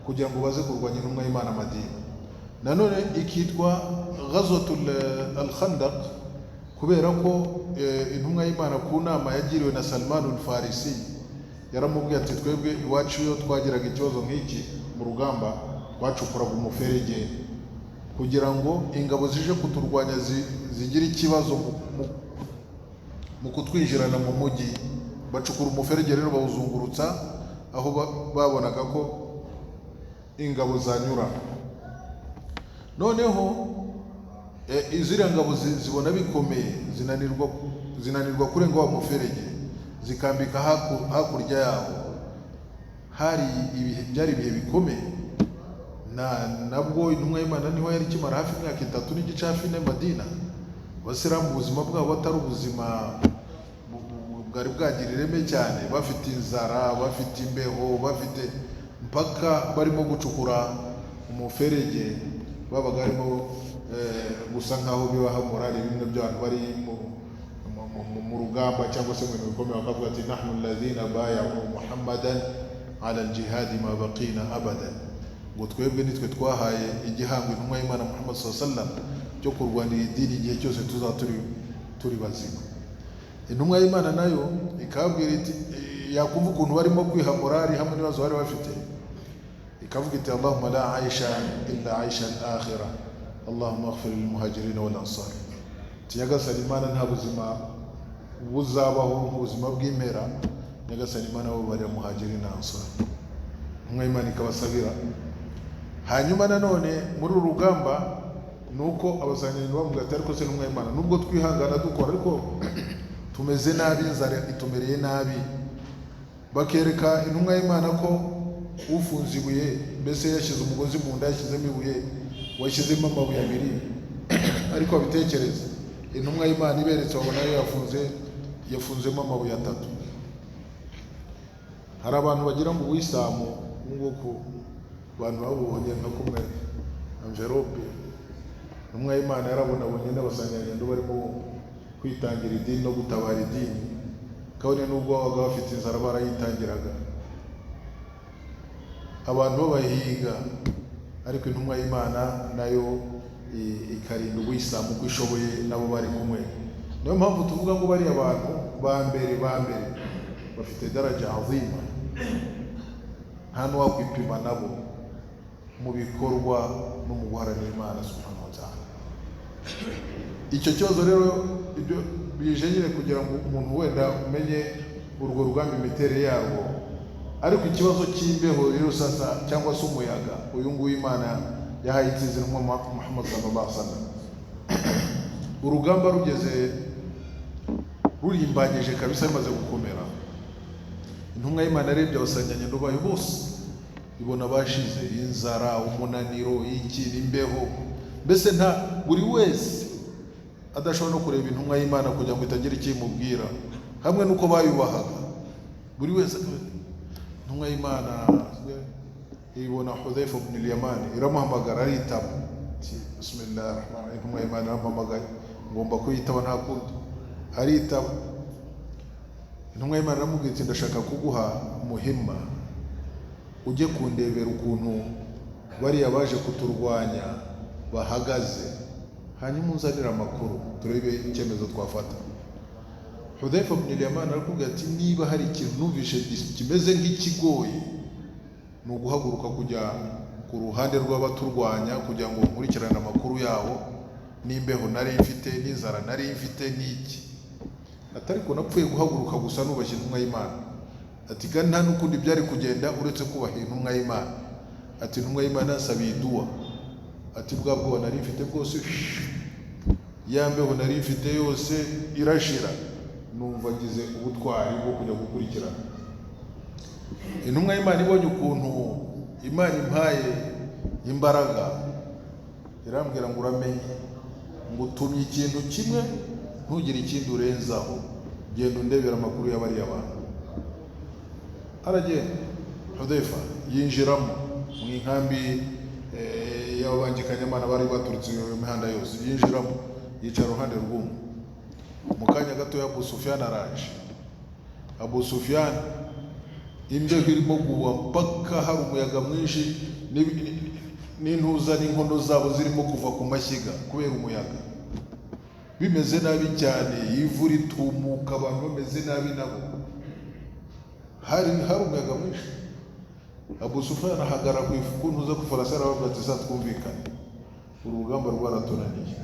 kugira ngo baze kurwanya intumwa y'Imana Madina. Nanone ikitwa Ghazwatul Khandaq kubera ko intumwa y'Imana ku nama yagiriwe na Salman al-Farisi yaramubwiye ati twebwe iwacu iyo twagiraga ikibazo nk'iki mu rugamba twacukuraga umuferege kugira ngo ingabo zije kuturwanya zigira ikibazo mu kutwinjirana mu mujyi. Bacukura umuferege rero bawuzungurutsa aho babonaga ko ingabo zanyura. Noneho iziriya ngabo zibona bikomeye, zinanirwa kurenga wa muferege, zikambika hakurya yaho. Hari ibihe, byari ibihe bikomeye. Na nabwo intumwa y'Imana niho yari ikimara hafi imyaka 3.5 hafi ne Madina. Abasilamu ubuzima bwabo batari ubuzima bwari bwagira ireme cyane, bafite inzara, bafite imbeho, bafite mpaka barimo gucukura umuferege, babaga barimo gusa nkaho bibaha morali bimwe by'abantu bari mu rugamba cyangwa se mu bintu bikomeye, bakavuga ati nahnu alladhina bay'u Muhammadan ala al-jihad ma baqina abadan, ngo twebwe nitwe twahaye igihango intumwa y'Imana Muhammad sallallahu alaihi wasallam cyo kurwanira idini igihe cyose tuzaba turi bazima. Intumwa y'Imana nayo ikababwira iti, yakumva ukuntu barimo kwiha morali hamwe n'ibibazo bari bafite, ikavuga iti Allahumma la aisha illa aisha al-akhirah, Allahumma ighfir lil muhajirin wal ansar. Nyagasani Imana nta buzima buzabaho nk'ubuzima bw'impera, Nyagasani Imana bo bari muhajirin na ansar. Intumwa y'Imana ikabasabira. Hanyuma nanone muri uru rugamba nuko abasanganywe bamubwira ati ariko se n'intumwa y'Imana nubwo twihangana dukora ariko tumeze nabi, inzara itumereye nabi. Bakereka intumwa y'Imana ko ufunze ibuye, mbese yashyize umugozi mu nda, yashyizemo ibuye, washyizemo amabuye abiri, ariko abitekereza intumwa y'Imana iberetse babona yo yafunzemo amabuye 3. Hari abantu bagira ngo uwisamu nguko abantu babubonye nka kumwe envelope. Intumwa y'Imana yarabonabonye n'abasanganyangendo barimo kwitangira idini no gutabara idini, kabone n'ubwo babaga bafite inzara barayitangiraga. Abantu babahiga Ariko intumwa y'Imana nayo ikarinda ubuyisilamu uko ishoboye nabo bari kumwe. Niyo mpamvu tuvuga ngo bari abantu ba mbere bafite daraja azima, nta n'uwakwipima nabo mu bikorwa no mu guharanira Imana subhanahu wa ta'ala. Icyo kibazo rero ibyo bije nyine kugira ngo umuntu wenda umenye urwo rugamba imiterere yarwo. Ariko ikibazo cy'imbeho rero sasa cyangwa se umuyaga, uyu nguyu Imana yahaye intsinzi intumwa Muhammad sallallahu alaihi wasallam. Urugamba rugeze rurimbanyije kabisa, bimaze gukomera, intumwa y'Imana yarebye abasanganyangendo bayo bose ibona bashize inzara, umunaniro, iki, imbeho, mbese nta buri wese adashobora no kureba intumwa y'Imana kugira ngo itagira icyo imubwira, hamwe n'uko bayubahaga buri wese. Intumwa y'Imana ibona Hudhaifa ibn al-Yamani iramuhamagara, aritaba ati bismillah rahman. Intumwa y'Imana iramuhamagaye, ngomba kuyitaba nta kundi, aritaba. Intumwa y'Imana iramubwira iti ndashaka kuguha muhimma, ujye kundebera ukuntu bariya baje kuturwanya bahagaze, hanyuma unzanire amakuru turebe icyemezo twafata. Hudhaifa ibn al-Yaman arakubwira ati niba hari ikintu numvishe kimeze nk'ikigoye ni uguhaguruka kujya ku ruhande rw'abaturwanya kugira ngo nkurikirane amakuru yabo, n'imbeho nari mfite n'inzara nari mfite n'iki. Atari ko napfuye guhaguruka gusa nubashye intumwa y'Imana. Ati kandi nta n'ukundi byari kugenda uretse kubaha intumwa y'Imana. Ati intumwa y'Imana yansabiye iduwa, ati bwa bwoba nari mfite bwose, ya mbeho nari mfite yose irashira, numva ngize ubutwari bwo kujya gukurikirana. Intumwa y'Imana ibonye ukuntu Imana impaye imbaraga, irambwira ngo uramenye ngo utumye ikintu kimwe ntugire ikindi urenzaho, genda undebera amakuru y'abariya bantu. Aragenda Hudhaifa yinjiramo mu inkambi y'ababangikanyamana bari baturutse iyo mihanda yose, yinjiramo yicara iruhande rw'umwe. Mu kanya gato Abu Sufyan araje. Abu Sufyan imbeho irimo guhuha mpaka hari umuyaga mwinshi, n'intuza n'inkono zabo zirimo kuva ku mashyiga kubera umuyaga, bimeze nabi cyane, ivu ritumuka, abantu bameze nabi nabo, hari umuyaga mwinshi. Abu Sufyan ahagarara ku ntuza ku farasi, arababwira ati sa twumvikane, uru rugamba rwaratunaniye,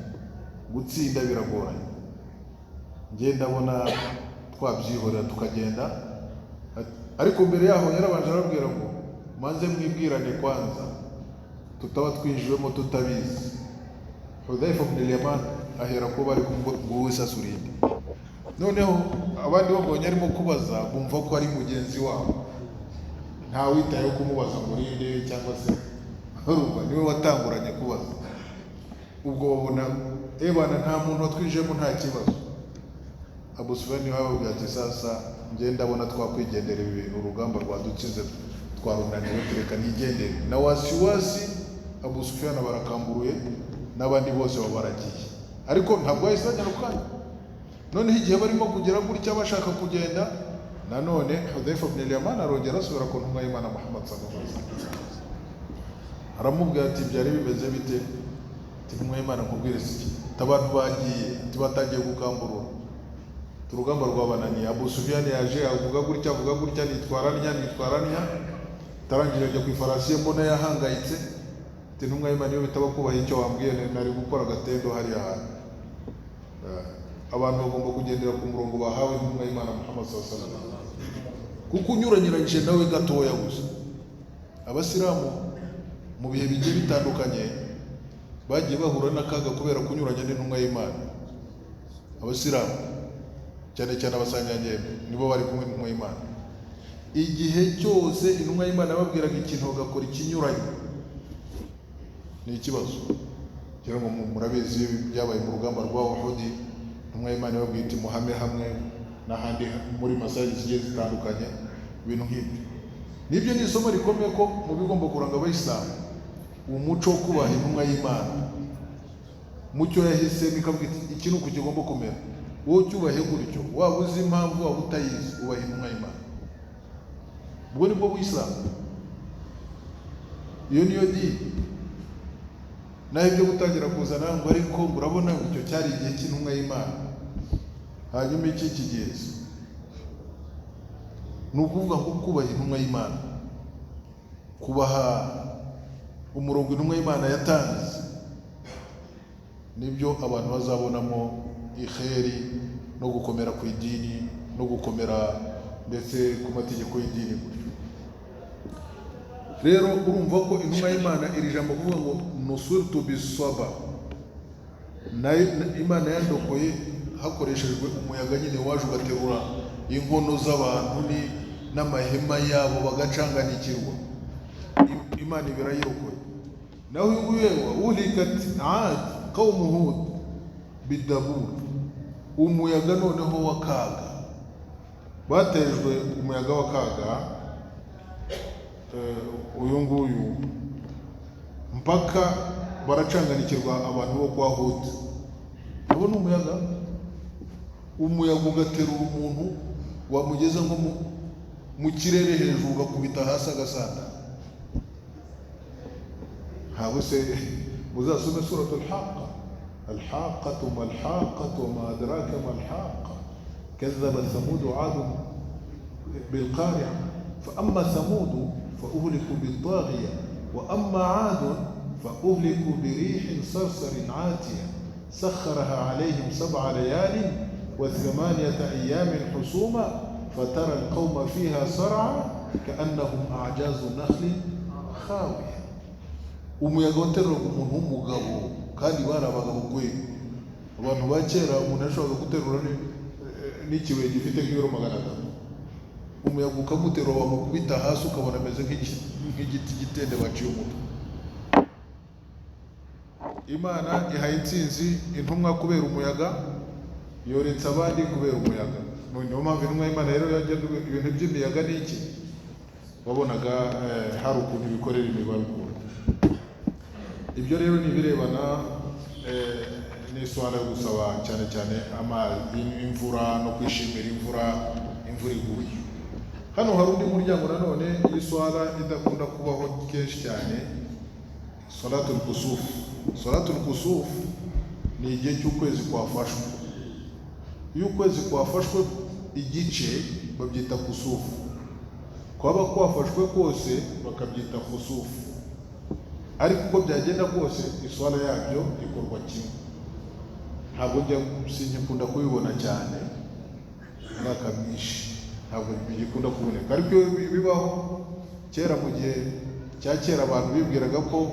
gutsinda biragoranye, njye ndabona twabyihorera tukagenda. Ariko mbere yaho yarabanje arababwira ngo manze mwibwirane kwanza, tutaba twinjiwemo tutabizi. Hudhaifa ibn al-Yaman ahera ko bari kumubwira sasurinde. Noneho abandi babonye arimo kubaza bumva ko ari mugenzi wabo, nta witayeho kumubaza ngo urinde cyangwa se urumva niwe watanguranye kubaza. Ubwo babona ebana nta muntu watwijemo nta kibazo. Abu Sufyan niwe ababwira ati sasa njye ndabona twakwigendera ibi bintu, urugamba rwadutsinze twarunaniwe, tureka nigendere. Na wasiwasi Abu Sufyan barakamburuye n'abandi bose baragiye, ariko ntabwo yahise ajya kanya. Noneho igihe barimo kugera gutya bashaka kugenda, nanone Hudhaifa ibn al-Yaman arongera asubira ku ntumwa y'Imana Muhammad sallallahu alaihi wasallam, aramubwira ati byari bimeze bite? Ati intumwa y'Imana nkubwire iki, abantu bagiye, ati batangiye gukamburura, urugamba rwabananiye. Abu Sufyan yaje avuga gutya avuga gutya, nitwaranya, tarangije ajya ku ifarasi ye mbona yahangayitse. Ati intumwa y'Imana iyo bitaba kubaha icyo wambwiye nari gukora agatendo hariya hantu. Abantu bagomba kugendera ku murongo bahawe n'intumwa y'Imana Muhammad sallallahu alaihi wasallam, kuko unyuranyiranyije nawe gatoya gusa. Abasilamu mu bihe bigiye bitandukanye bagiye bahura n'akaga kubera kunyuranya n'intumwa y'Imana. Abasilamu cyane cyane abasanganyangendo nibo bari kumwe n'intumwa y'Imana. Igihe cyose intumwa y'Imana yababwiraga ikintu bagakora ikinyuranye, ni ikibazo. Ngira ngo murabizi byabaye mu rugamba rwa Uhud, intumwa y'Imana yababwiye iti muhame hamwe n'ahandi muri masaji zigiye zitandukanye, ibintu nk'ibyo. Nibyo ni isomo rikomeye ko mu bigomba kuranga abayisilamu umuco wo kubaha intumwa y'Imana. Mucyo yahisemo ikavuga iti iki ni uku kigomba kumera, wowe ucyubahe gutyo, waba uzi impamvu waba utayizi, ubaha intumwa y'Imana. Ubwo nibwo buyisilamu, iyo niyo dini. Naho ibyo gutangira kuzana ngo ariko murabona icyo cyari igihe cy'intumwa y'Imana, hanyuma iki kigeze, ni ukuvuga ngo kubaha intumwa y'Imana, kubaha umurongo intumwa y'Imana yatanze, nibyo abantu bazabonamo iheri no gukomera ku idini no gukomera ndetse ku mategeko y'idini gutyo. Rero urumva ko intumwa y'Imana iri jambo kuvuga ngo nusurtu bisaba, nayo Imana yandokoye hakoreshejwe umuyaga nyine waje ugaterura inkono z'abantu n'amahema yabo bagacanganikirwa, Imana ibirayirokoye. Naho uyu nguyu ulikat Aad qaumu Hud bidabur, umuyaga noneho w'akaga, batejwe umuyaga w'akaga uyu nguyu mpaka baracanganikirwa abantu bo kwa Hud. Nabo ni umuyaga, umuyaga ugaterura umuntu wamugeza nko mu kirere hejuru ugakubita hasi agasanda. Ntabwo se muzasome suratul Haqqa, al-haqqatu mal-haqqatu wa ma adraka mal-haqqa kadhabat thamud wa 'ad bil-qari'a fa amma thamud fa uhliku bit-taghiya wa amma 'ad fa uhliku bi rihin sarsarin 'atiya sakhkharaha 'alayhim sab'a layalin wa thamaniyata ayyamin husuma fatara al-qawma fiha sar'a ka'annahum a'jazu nakhlin khawiya. Umuyaga wateruraga umuntu w'umugabo, kandi bari abagabo kwe. Abantu ba kera umuntu yashoboraga guterura n'ikibuye gifite nk'ibiro 300, umuyaga ukamuterura wamukubita hasi ukabona ameze nk'igiti gitende baciye umutwe. Imana ihaye intsinzi intumwa kubera umuyaga, yoretse abandi kubera umuyaga. Niyo mpamvu intumwa y'Imana rero yajyaga ibintu by'imiyaga n'iki, wabonaga hari ukuntu bikorera imibare ukuntu. Ibyo rero ni ibirebana n'iswala yo gusaba cyane cyane amazi, imvura no kwishimira imvura, imvura iguye. Hano hari undi muryango nanone y'iswala idakunda kubaho kenshi cyane, salatul kusuf. Salatul kusuf ni igihe cy'ukwezi kwafashwe. Iyo ukwezi kwafashwe igice babyita kusufu, kwaba kwafashwe kose bakabyita kusufu. Ariko uko byagenda kose iswala yabyo ikorwa kimwe. Ntabwo njya sinkikunda kubibona cyane imyaka myinshi, ntabwo bigikunda kuboneka. Ariko iyo bibaho kera, mu gihe cya kera abantu bibwiraga ko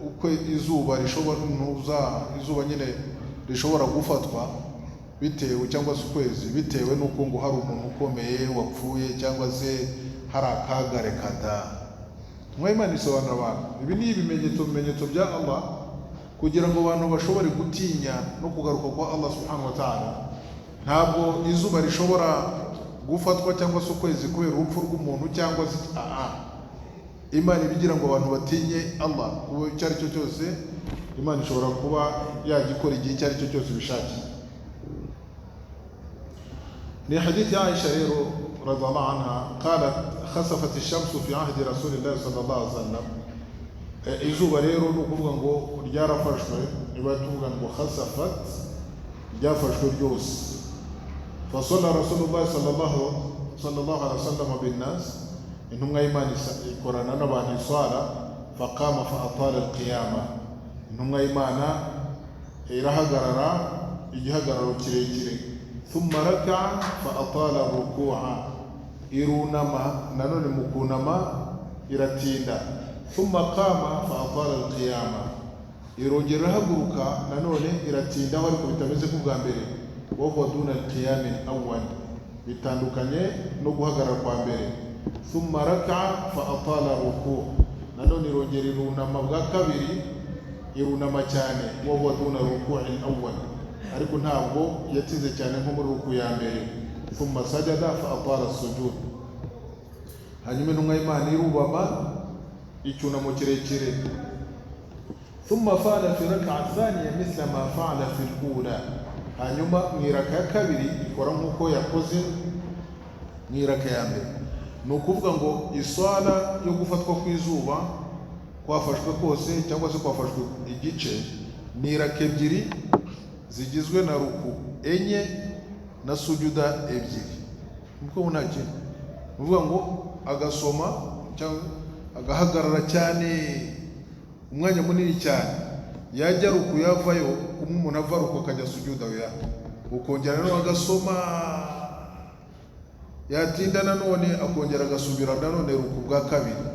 uko izuba rishobora izuba nyine rishobora gufatwa bitewe cyangwa se ukwezi bitewe n'uko ngo hari umuntu ukomeye wapfuye cyangwa se hari akaga rekada. Imana isobanura abantu ibi ni ibimenyetso bya Allah kugira ngo abantu bashobore gutinya no kugaruka kwa Allah subhanahu wa ta'ala. Ntabwo izuba rishobora gufatwa cyangwa se ukwezi kubera urupfu rw'umuntu cyangwa se Imana ibigira ngo abantu batinye Allah kuba icyo ari cyo cyose. Imana ishobora kuba yagikora igihe icyo ari cyo cyose bishakiye. Ni hadithi ya Aisha rero radhiallahu anha qalat khasafat ash-shamsu fi ahdi Rasulillah sallallahu alaihi wasallam. Izuba rero ni ukuvuga ngo ryarafashwe, niba tuvuga ngo khasafat ryafashwe ryose. Fasalla Rasulullah sallallahu alaihi wasallam bin nas, intumwa y'Imana ikorana n'abantu iswala, faqama fa atala al-qiyama, intumwa y'Imana irahagarara igihagararo kirekire. Thumma raka'a fa atala ruku'a, irunama nanone mu kunama iratinda. Thumma qama fa atala al-qiyama, irongera irahaguruka nanone iratinda ariko bitameze nk'ubwa mbere. Wa huwa duna al-qiyam al-awwal, bitandukanye no guhagarara kwa mbere. Thumma raka'a fa atala ruku', nanone irongera irunama bwa kabiri, irunama cyane. Wa huwa duna ruku' al-awwal, ariko ntabwo yatinze cyane nko muri ruku ya mbere. Thumma sajada fa atala sujud, hanyuma intumwa y'Imana irubama icyunamo kirekire. Thumma fa'ala fi rak'a thaniya mithla ma fa'ala fi al-ula, hanyuma mu iraka ya kabiri ikora nk'uko yakoze mu iraka ya mbere. Ni ukuvuga ngo iswala yo gufatwa kw'izuba Kwafashwe kose cyangwa se kwafashwe igice, ni iraka ebyiri zigizwe na ruku enye na sujuda ebyiri. Niko nta kintu uvuga ngo agasoma cyangwa agahagarara cyane umwanya munini cyane, yajya ruku yavayo, kumwe umuntu ava ruku akajya sujuda, ya ukongera nanone agasoma, yatinda nanone akongera agasubira nanone ruku bwa kabiri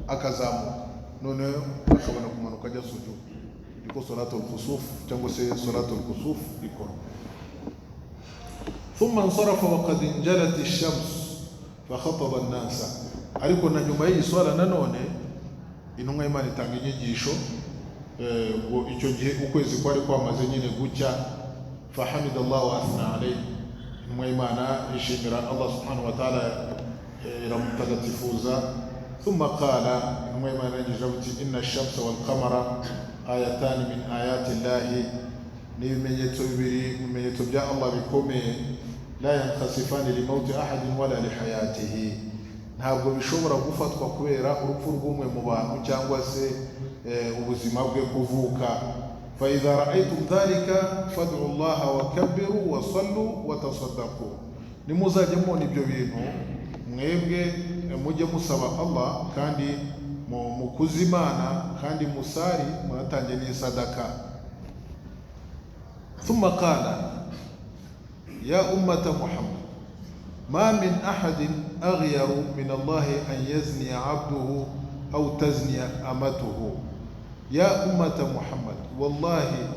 akazamuka, none ashobora kumanuka ajya sujuda. Niko salatul kusuf cyangwa se salatul kusuf ikora. Thumma insarafa wa qad injalat ash-shams fa khataba an-nasa. Ariko na nyuma y'iyi swala nanone intumwa y'Imana itanga inyigisho. Ubwo icyo gihe ukwezi kwari kwamaze nyine gucya, fahamida Allah wa athna alayhi, intumwa y'Imana ishimira Allah subhanahu wa ta'ala, iramutagatifuza. Thumma qala, intumwa y'Imana yagize ati inna ash-shamsa wal qamara ayatan min ayati Allahi, ni ibimenyetso bibiri mu bimenyetso bya Allah bikomeye, la yankhasifani li mawti ahadin wala li hayatihi, ntabwo bishobora gufatwa kubera urupfu rw'umwe mu bantu cyangwa se ubuzima bwe kuvuka. Fa idha ra'aytum dhalika fad'u Allah wa kabbiru wa sallu wa tasaddaqu, nimuzajya mubona ibyo bintu mwebwe mujye musaba Allah kandi mukuze Imana kandi musari munatange n'isadaka. Thumma qala ya ummata Muhammad ma min ahadin aghyaru min Allah an yazniya abduhu aw tazniya amatuhu. Ya ummata Muhammad wallahi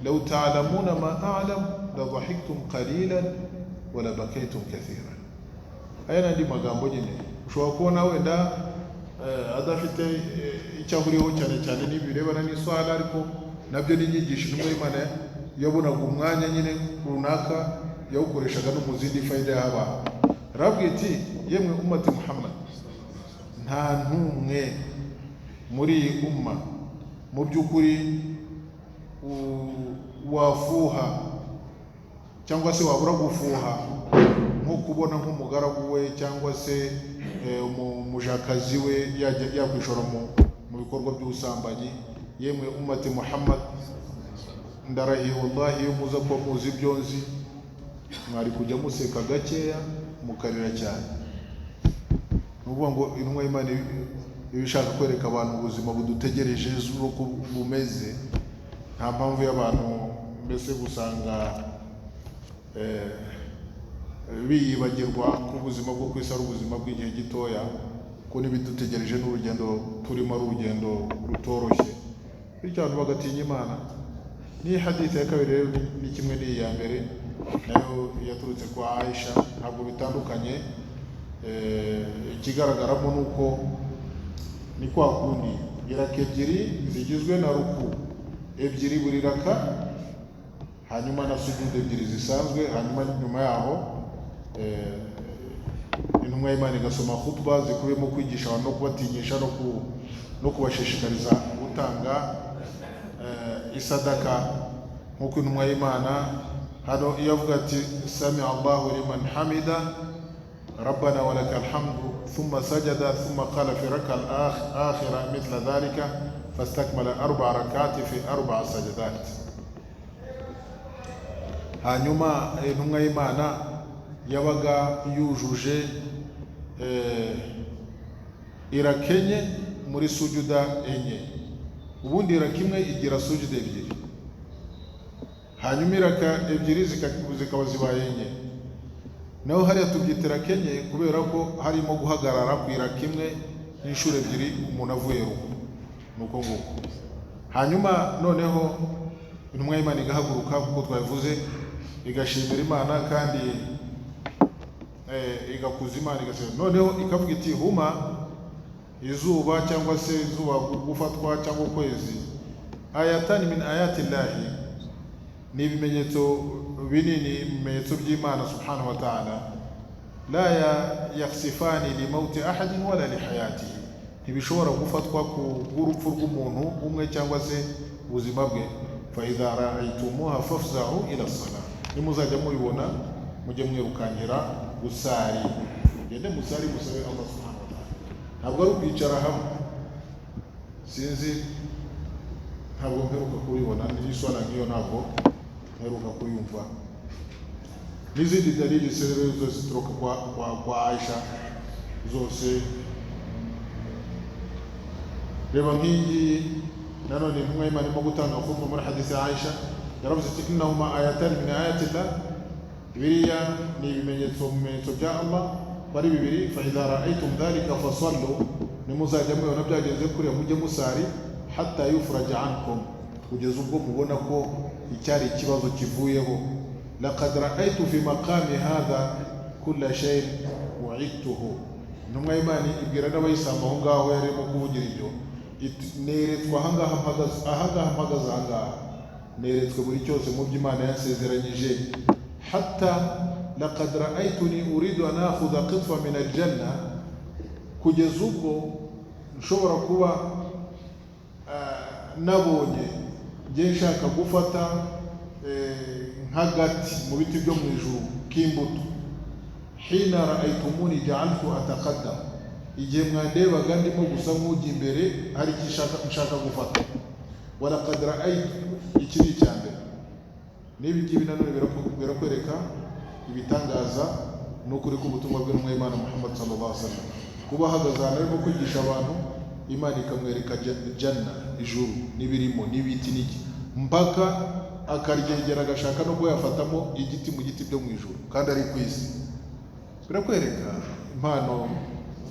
law ta'lamuna ma a'lam la dhahiktum qalilan wa la bakaytum kathiran. Aya n'andi magambo nyine ushobora kubona wenda adafite icyo ahuriyeho cyane cyane n'ibirebana n'iswala, ariko nabyo ni inyigisho intumwa y'Imana yabonaga umwanya nyine runaka yawukoreshaga no mu zindi fayida y'abantu. Arabwira iti yemwe ummati Muhammad, nta ntumwe muri iyi umma mu by'ukuri wafuha cyangwa se wabura gufuha nko kubona nk'umugaragu we cyangwa se umujakazi we yakwishora mu bikorwa by'ubusambanyi. Yemwe ummati Muhammad, ndarahiye wallahi iyo muza kuba muzi ibyo nzi mwari kujya museka gakeya mukarira cyane. Ni ukuvuga ngo intumwa y'Imana iba ishaka kwereka abantu ubuzima budutegereje uko bumeze. Nta mpamvu y'abantu mbese gusanga biyibagirwa ko ubuzima bwo ku isi ari ubuzima bw'igihe gitoya, ko n'ibidutegereje n'urugendo turimo ari urugendo rutoroshye, bityo abantu bagatinya Imana. Ni hadith ya kabiri rero ni kimwe n'iyi ya mbere, nayo yaturutse kwa Aisha, ntabwo bitandukanye. Ikigaragaramo ni uko ni kwa kundi iraka ebyiri zigizwe na ruku ebyiri buri raka, hanyuma na sujudu ebyiri zisanzwe, hanyuma nyuma yaho intumwa y'Imana igasoma khutba zikubiyemo kwigisha abantu no kubatinyisha no kubashishikariza gutanga isadaka. Nk'uko intumwa y'Imana hano iyo avuga ati sami Allahu liman hamida rabbana walakal hamdu thumma sajada thumma qala fi raka al-akhira mithla dhalika fastakmala arba'a rak'ati fi arba'a sajadat. Hanyuma intumwa y'Imana yabaga yujuje irakenye muri sujuda enye. Ubundi iraka imwe igira sujuda ebyiri, hanyuma iraka ebyiri zikaba zibaye enye. Naho hariya tubyitira kenye kubera ko harimo guhagarara ku iraka imwe n'inshuro ebyiri umuntu avuye rugo, nuko nguko. Hanyuma noneho intumwa y'Imana igahaguruka kuko twabivuze, igashimira Imana kandi igakuza Imana, igasenga. Noneho ikavuga iti huma izuba cyangwa se izuba gufatwa cyangwa ukwezi, ayatani min ayati llahi, ni ibimenyetso binini, ibimenyetso by'Imana subhanahu wa ta'ala. La yakhsifani li mauti ahadin wala li hayatihi, ntibishobora gufatwa ku bw'urupfu rw'umuntu umwe cyangwa se ubuzima bwe. Fa idha ra'aytumuha fafza'u ila as-salah, nimuzajya mubibona mujye mwirukankira gusari, mugende musari musabe Allah subhanahu wa ta'ala. Ntabwo ari ukwicara hamwe, Sinzi, ntabwo mperuka kubibona n'iswala nk'iyo, ntabwo mperuka kuyumva. N'izindi dalili rero zose zituruka kwa Aisha zose. Reba nk'iyi ngiyi nanone, intumwa y'Imana irimo gutanga khutba muri hadisi ya Aisha, yaravuze iti: "Innahuma ayatani min ayatillah", biriya ni ibimenyetso mu bimenyetso bya Allah ko ari bibiri. "Fa idha ra'aytum dhalika fasallu", nimuzajya mubibona byagenze kuriya mujye musari, "hatta yufraja ankum", kugeza ubwo mubona ko icyari ikibazo kivuyeho. "Laqad ra'aytu fi maqami hadha kulla shay'in wa'idtuhu". Intumwa y'Imana ibwira n'abayisilamu aho ngaho yarimo kuvugira ibyo iti: "Neretswe ahangaha mpagaze, ahangaha mpagaze, ahangaha neretswe buri cyose mu byo Imana yansezeranyije." "Hatta laqad ra'aytuni uridu an akhudha qitfa min aljanna", kugeza ubwo nshobora kuba nabonye njye nshaka gufata nk'agati mu biti byo mu ijuru k'imbuto. "Hina ra'aytumuni ja'altu ataqaddam", igihe mwandebaga ndimo gusa nk'ujya imbere hari icyo nshaka gufata. "Walaqad ra'aytu", iki ni icya mbere. N'ibi ngibi nanone birakwereka ibitangaza n'ukuri k'ubutumwa bw'intumwa y'Imana Muhammad sallallahu alaihi wasallam, kuba ahagaze ahantu arimo kwigisha abantu, Imana ikamwereka janna, ijuru n'ibirimo n'ibiti n'iki, mpaka akaryegera agashaka no kuba yafatamo igiti mu giti byo mu ijuru kandi ari ku isi. Birakwereka impano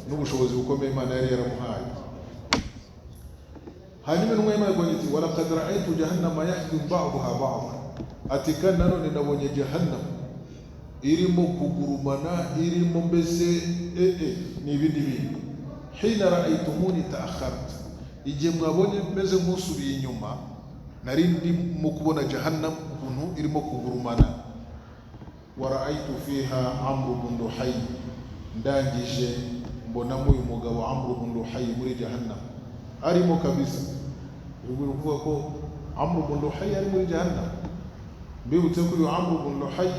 n'ubushobozi bukomeye Imana yari yaramuhaye. Hanyuma intumwa y'Imana ikongera iti: "Walaqad ra'aytu jahannama yahdum ba'daha ba'da", ati kandi nanone nabonye jahannam irimo kugurumana, irimo mbese ni ibindi bintu. "Hina ra'aytumuni ta'akharta", igihe mwabonye meze nk'usubiye inyuma, nari ndimo kubona jahannam ukuntu irimo kugurumana. "Wa ra'aytu fiha Amru bun Luhay", ndangije mbonamo uyu mugabo Amru bun Luhay muri jahannam arimo kabisa. Ibi biri kuvuga ko Amru bun Luhay ari muri jahannam. Mbibutse ko uyu Amru bun Luhay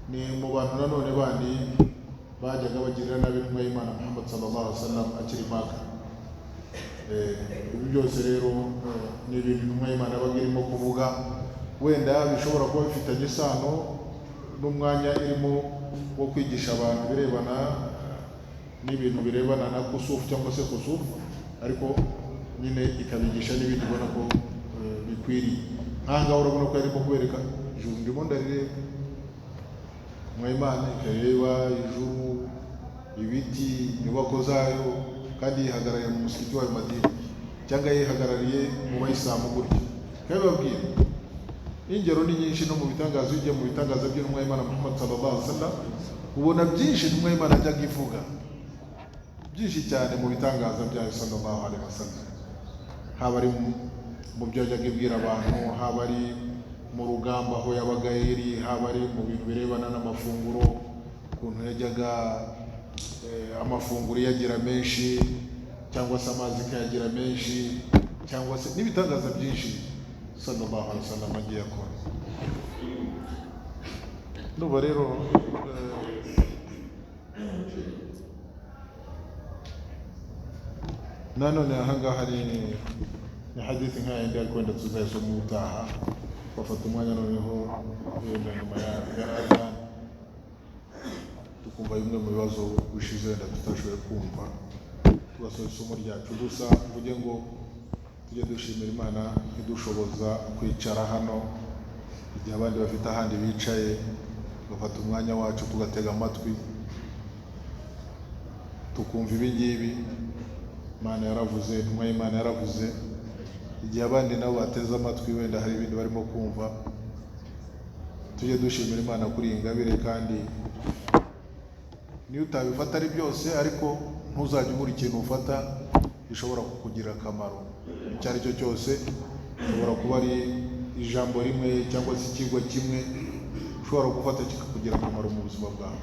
ni mu bantu nanone bandi bajyaga bagirira nabi intumwa y'Imana Muhammad sallallahu alaihi wasallam akiri Maka. Ibi byose rero ni ibintu intumwa y'Imana yabaga irimo kuvuga, wenda bishobora kuba bifitanye isano n'umwanya irimo wo kwigisha abantu birebana n'ibintu birebana na kusufu cyangwa se kusufu, ariko nyine ikabigisha n'ibindi ubona ko bikwiriye. Nk'ahangaha urabona ko yarimo kubereka ijuru, ndimo ndarireba, Imana ikareba ijuru, ibiti, inyubako zayo, kandi yihagarariye mu musigiti wayo Madina cyangwa yihagarariye mu bayisilamu gutyo ikabibabwira. Ingero ni nyinshi no mu bitangaza. Iyo ugiye mu bitangaza by'intumwa y'Imana Muhammad sallallahu alaihi wasallam, ubona byinshi intumwa y'Imana ajyaga ivuga, byinshi cyane mu bitangaza byayo sallallahu alaihi wasallam, haba ari mu byo yajyaga ibwira abantu, haba ari mu rugamba aho yabaga iri, haba ari mu bintu birebana n'amafunguro, ukuntu yajyaga amafunguro yagira menshi cyangwa se amazi ikayagira menshi, cyangwa se n'ibitangaza byinshi sallallahu alaihi wasallam agiye akora. Ndumva rero nanone ahangaha ni hadithi nka yindi, ariko wenda tuzayisoma ubutaha, bafata umwanya noneho wenda nyuma ya adhan, tukumva bimwe mu bibazo bishize wenda tutashoboye kumva, tugasoza isomo ryacu. Gusa mvuge ngo tujye dushimira Imana idushoboza kwicara hano igihe abandi bafite ahandi bicaye, tugafata umwanya wacu tugatega amatwi tukumva ibi ngibi. Imana yaravuze, intumwa y'Imana yaravuze, igihe abandi nabo bateze amatwi wenda hari ibindi barimo kumva. Tujye dushimira Imana kuri iyi ngabire, kandi niyo utabifata ari byose, ariko ntuzajye ubura ikintu ufata gishobora kukugirira akamaro icyo ari cyo cyose. Ushobora kuba ari ijambo rimwe cyangwa se ikigo kimwe ushobora gufata kikakugira akamaro mu buzima bwawe.